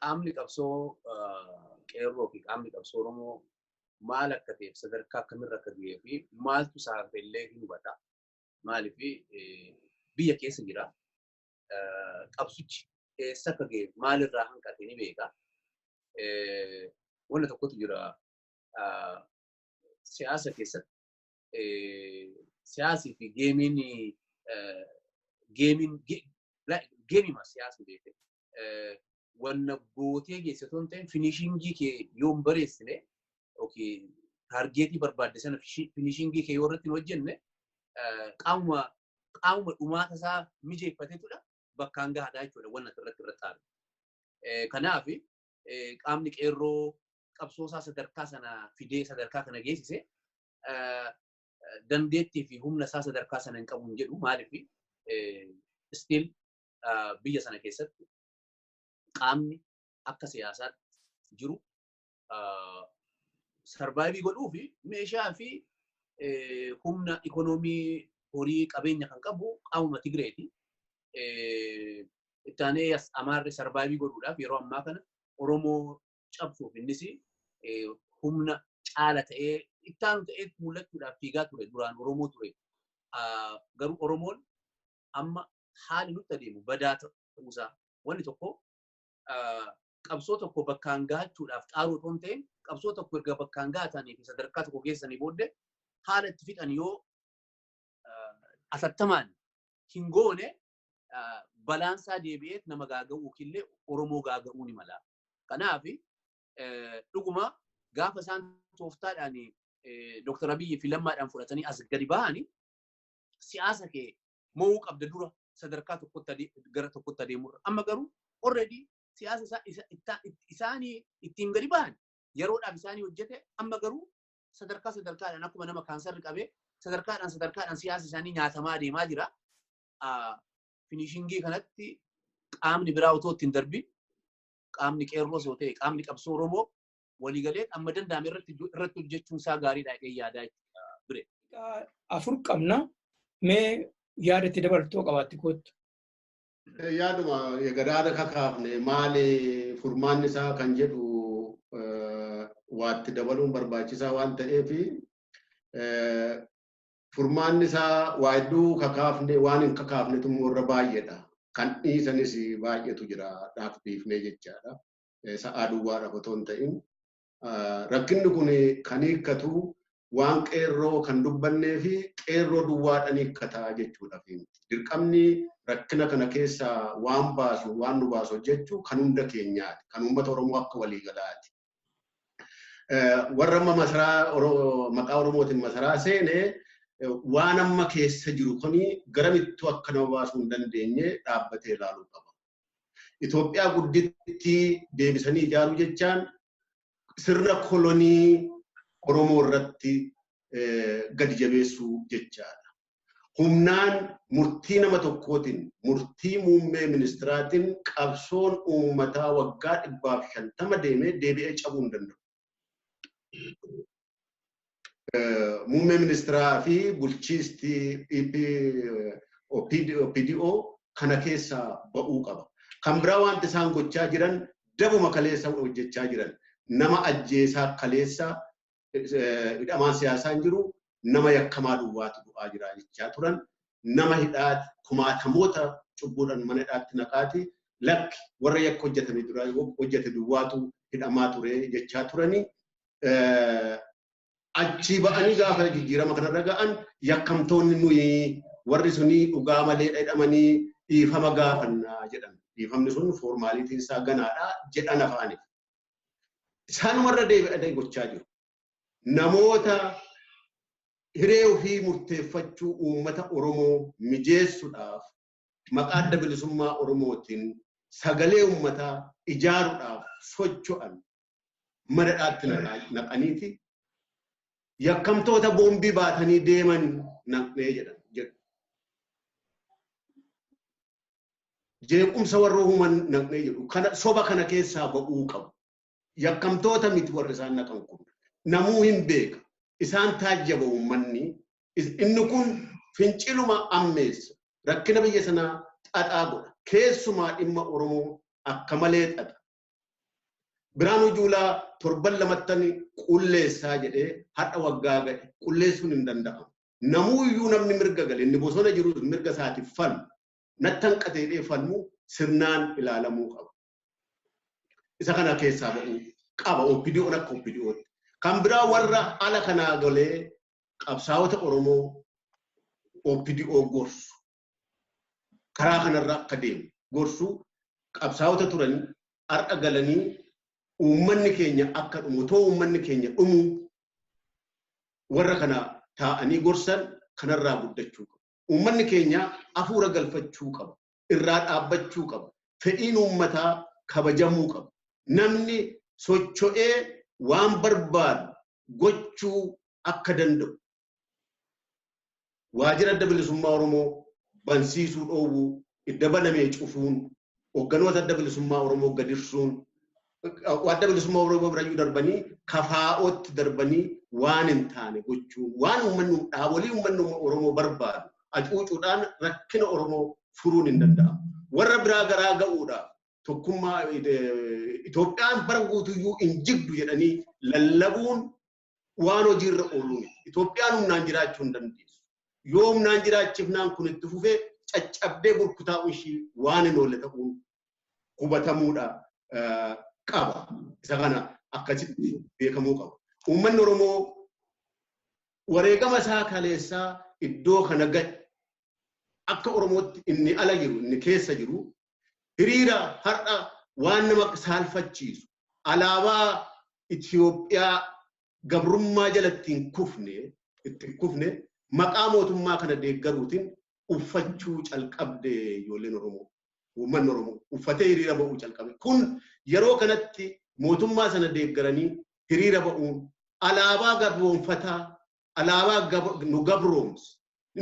qaamni qabsoo qeerroo fi qaamni qabsoo Oromoo maal akka ta'eef sadarkaa akkamirra akka ga'ee fi maaltu isaaf illee hin hubata. Maaliif biyya keessa jira. Qabsichi eessa akka ga'e maalirraa hanqate ni beeka. Wanna tokkotu jira siyaasa keessatti siyaasii fi geemiin geemima siyaasni beekte. Wanna gootee geesse otoo hin ta'in finishingii kee yoo hin bareessine taargeetii barbaadde sana finishingii kee yoo irratti hin hojjenne qaamuma dhumaata isaa mijeeffateetudha bakkaan gahaadha jechuudha wanna irratti irratti haala. Kanaaf qaamni qeerroo qabsoo isaa sadarkaa sana fidee sadarkaa kana geessise dandeettii fi humna isaa sadarkaa sana hin qabu hin jedhu maaliif still biyya sana keessatti qaamni akka siyaasaatti jiru sarvaayivii godhuu fi meeshaa fi humna ikonoomii horii qabeenya kan qabu qaamuma Tigreeti. Ittaanee Amaarri sarvaayivii godhuudhaaf yeroo ammaa kana Oromoo cabsuuf innis humna caala ta'ee ittaanu ta'ee mul'achuudhaaf fiigaa ture duraan Oromoo ture. Garuu Oromoon amma haali nutti adeemu badaa ta'uusaa wanni tokko qabsoo tokko bakkaan gahachuudhaaf xaaruu otoo hin ta'in qabsoo tokko erga bakkaan gahatanii fi sadarkaa tokko geessanii booddee haala itti fixan yoo atattamaan hin goone balaansaa deebi'ee nama gaaga'uu illee Oromoo gaaga'uu ni mala. Kanaaf dhuguma gaafa isaan tooftaadhaan Dooktar Abiyyi fi Lammaadhaan fudhatanii as gadi ba'anii siyaasa kee mo'uu qabda dura sadarkaa tokkotti gara tokkotti adeemurra. Amma garuu already siyaasa isaanii ittiin gadi ba'an yeroodhaaf isaanii hojjete amma garuu sadarkaa sadarkaadhaan akkuma nama kaansarri qabee sadarkaadhaan sadarkaadhaan siyaasa isaanii nyaatamaa adeemaa jira. Finishingii kanatti qaamni biraa otoo ittiin darbin qaamni qeerroo osoo ta'e qaamni qabsoo Oromoo waliigalee amma danda'ame irratti hojjechuun isaa gaariidha jedhee yaadaa bire. 4 qabna mee yaada itti dabaltoo qabaatti kootu. Yaaduma gadaadha kakaafne maali furmaanni isaa kan jedhu waatti dabaluun barbaachisaa waan ta'eef furmaanni isaa waa hedduu kakaafne waan hin kakaafnetu irra baay'eedha. Kan dhiisanis baay'eetu jira dhaaf dhiifnee jechaadha. Sa'aa duwwaadhaaf otoo hin ta'in. Rakkinni kun kan hiikkatu waan qeerroo kan dubbannee fi qeerroo duwwaadhaan hiikkataa jechuudha. Dirqamni rakkina kana keessaa waan baasu waan nu baasu hojjechuu kan hunda keenyaati. Kan uummata Oromoo akka waliigalaati. Warra amma masaraa maqaa Oromootiin masaraa seenee waan amma keessa jiru kuni garamittuu akka nama baasuu hin dandeenye dhaabbatee ilaaluu qaba. Itoophiyaa gudditti deebisanii ijaaruu jechaan sirna kolonii Oromoo irratti gadi jabeessuu jechaadha. Humnaan murtii nama tokkootiin, murtii muummee ministiraatiin qabsoon uummataa waggaa 150 deemee deebi'ee cabuu hin danda'u. Muummee ministiraa fi bulchiistii OPDO kana keessaa ba'uu qaba. Kan biraa wanti isaan gochaa jiran dabuma kaleessa hojjechaa jiran. Nama ajjeesaa kaleessa hidhamaan siyaasaa hin jiru, nama yakkamaa duwwaatu du'aa jira jechaa turan. Nama hidhaati kumaatamoota cubbuudhaan mana hidhaatti naqaati lakki warra yakka hojjetame dura hojjete duwwaatu hidhamaa ture jechaa turani. Achii ba'anii gaafa jijjiirama kanarra ga'an yakkamtoonni nuyi warri sunii dhugaa malee hidhamanii dhiifama gaafannaa jedhan. Dhiifamni sun foormaalitiin isaa ganaadha jedhan afaaniif. Isaanumarra deebi'anii gochaa jiru. Namoota hiree ofii murteeffachuu uummata Oromoo mijeessuudhaaf maqaa adda bilisummaa Oromootiin sagalee uummataa ijaaruudhaaf socho'an mana hidhaatti naqaniiti. Yakkamtoota boombii baatanii deeman naqnee jedhan jedhu. Jeequmsa warra uuman naqnee jedhu. Kana soba kana keessaa ba'uu qabu. Yakkamtoota miti warri isaan naqan kun. Namuu hin beeka. Isaan taajjaba uummanni. Inni kun finciluma ammeessa. Rakkina biyya sanaa xaxaa godha. Keessumaa dhimma Oromoo akka malee xaxa. Biraanuu Juulaa torban lamattani qulleessaa jedhee har'a waggaa ga'e qulleessuun hin danda'amu. Namuuyyuu namni mirga gale inni bosona jiru mirga isaatiif falmu nattan qateedhee falmu sirnaan ilaalamuu qaba. Isa kana keessaa ba'uu qaba OPDO'n akka OPDO'tti. Kan biraa warra ala kanaa galee qabsaa'ota Oromoo OPDO gorsu. Karaa kanarra akka deemu gorsu qabsaa'ota turanii har'a galanii uummanni keenya akka dhumu too uummanni keenya dhumu warra kana taa'anii gorsan kanarraa guddachuu qabu. Uummanni keenya hafuura galfachuu qaba. Irraa dhaabbachuu qaba. Fedhiin uummataa kabajamuu qaba. Namni socho'ee waan barbaadu gochuu akka danda'u. Waajjira adda bilisummaa Oromoo bansiisuu dhoowwuu, idda banamee cufuun, hoogganoota adda bilisummaa Oromoo gadirsuun, adda bilisummaa Oromoo birayyuu darbanii kafaa'ootti darbanii waan hin taane gochuun waan uummanni dhaabolee uummanni Oromoo barbaadu acuucuudhaan rakkina Oromoo furuun hin danda'amu. Warra biraa garaa ga'uudhaaf tokkummaa Itoophiyaan bara guutuyyuu hin jigdu jedhanii lallabuun waan hojiirra ooluu miti. Itoophiyaan humnaan jiraachuu hin dandeessu. Yoo humnaan jiraachifnaan kun itti fufee caccabdee burkutaa'uu ishii waan hin oolle ta'uun hubatamuudha qaba. Isa kana akkasitti beekamuu qaba. Uummanni Oromoo wareegama isaa kaleessaa iddoo kana ga'e akka Oromootti inni ala jiru inni keessa jiru hiriira har'a waan nama saalfachiisu alaabaa Itoophiyaa gabrummaa jalatti hin kufne maqaa mootummaa kana deeggaruutiin uffachuu calqabde ijoolleen Oromoo. Uummanni Oromoo uffatee hiriira ba'uu calqabe. Kun yeroo kanatti mootummaa sana deeggaranii hiriira ba'uun alaabaa gabroonfataa, alaabaa nu gabroomse,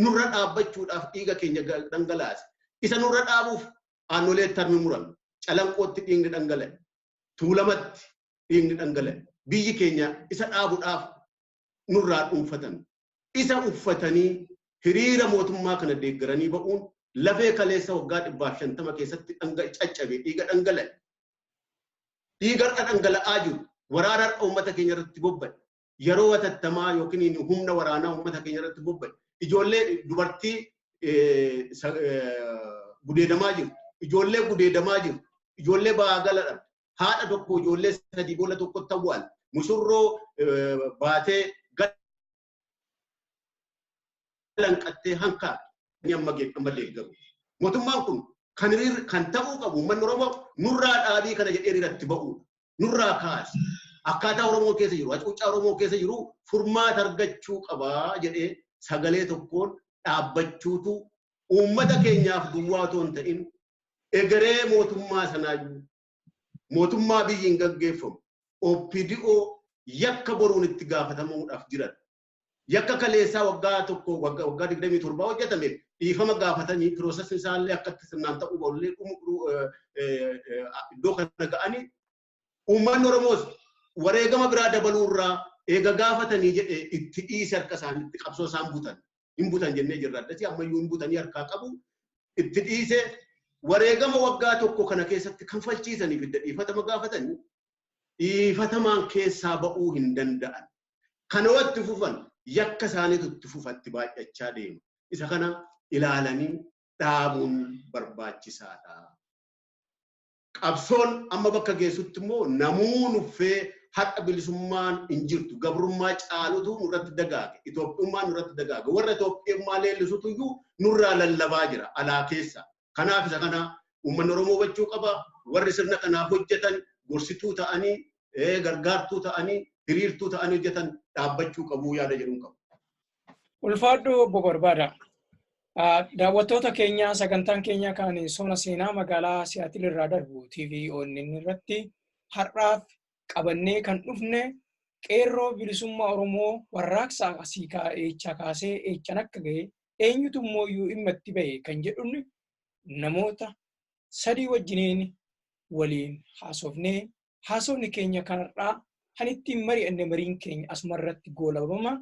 nurra dhaabbachuudhaaf dhiiga keenya dhangalaase. Isa nurra dhaabuuf aanolee tarmi murame, calanqootti dhiigni dhangala'e, tuulamatti dhiigni dhangala'e. Biyyi keenya isa dhaabuudhaaf nurraa dhuunfatan. Isa uffatanii hiriira mootummaa kana deeggaranii ba'uun lafee kaleessa waggaa 150 keessatti caccabe dhiiga dhangala'e. Dhiiga dhangala'aa jiru waraana uummata keenya irratti bobba'e. Yeroo watattamaa yookiin humna waraanaa uummata keenya irratti bobba'e. Ijoollee dubartii gudeedamaa jiru. Ijoollee gudeedamaa jiru. Ijoollee ba'aa gala dhabde. Haadha tokko ijoollee sadii boolla tokkotti awwaale. Musurroo baatee galanqattee hankaadha. Amma deeggaru. Mootummaan kun kan ta'uu qabu uummanni Oromoo nurraa dhaabii kana jedhee irratti ba'uudha. Nurraa kaase. Akkaataa Oromoo keessa jiru, hacuuccaa Oromoo keessa jiru furmaata argachuu qabaa jedhee sagalee tokkoon dhaabbachuutu uummata keenyaaf duwwaa otoo hin ta'in egeree mootummaa sanaayyuu mootummaa biyyi hin gaggeeffamu OPDO yakka boruun itti gaafatamuudhaaf jiran Yakka kaleessaa waggaa tokko waggaa 27 hojjetame dhiifama gaafatanii piroosesni isaallee akkatti sirnaan ta'uu ba'ullee iddoo kana ga'anii uummanni Oromoos wareegama biraa dabaluurraa eega gaafatanii jedhee itti dhiise harka isaaniitti qabsoo isaan butan. Hin butan jennee jirra addasii ammayyuu hin butanii harkaa qabu. Itti dhiise wareegama waggaa tokko kana keessatti kanfalchiisanii fidda dhiifatama gaafatanii dhiifatamaan keessaa ba'uu hin danda'an. Kana watti fufan yakka isaaniitu itti fufatti baay'achaa deema. Isa kana ilaalanii dhaabuun barbaachisaadha. Qabsoon amma bakka geessutti immoo namuu nuffee har'a bilisummaan hin jirtu. Gabrummaa caalutu nurratti dagaage. Itoophiyummaan nurratti dagaage. Warra Itoophiyummaa leellisutu iyyuu nurraa lallabaa jira alaa keessa. Kanaaf isa kana uummanni Oromoo hubachuu qaba. Warri sirna kanaaf hojjetan gorsituu ta'anii, gargaartuu ta'anii, hiriirtuu ta'anii hojjetan dhaabbachuu qabu yaada jedhuun qabu. Ulfaadhu obbo Barbaada. Daawwattoota keenya, sagantaan keenya kan Sona Seenaa magaalaa Siyaatil irraa darbu TV ONN irratti har'aaf qabannee kan dhufne qeerroo bilisummaa Oromoo warraaqsa asii eechaa kaasee eechaan akka ga'e, eenyutu immoo iyyuu dhimma itti ba'e kan jedhuun namoota sadii wajjiniin waliin haasofnee, haasofni keenya kanarraa kan ittiin mari'anne mariin keenya asuma irratti goolabama.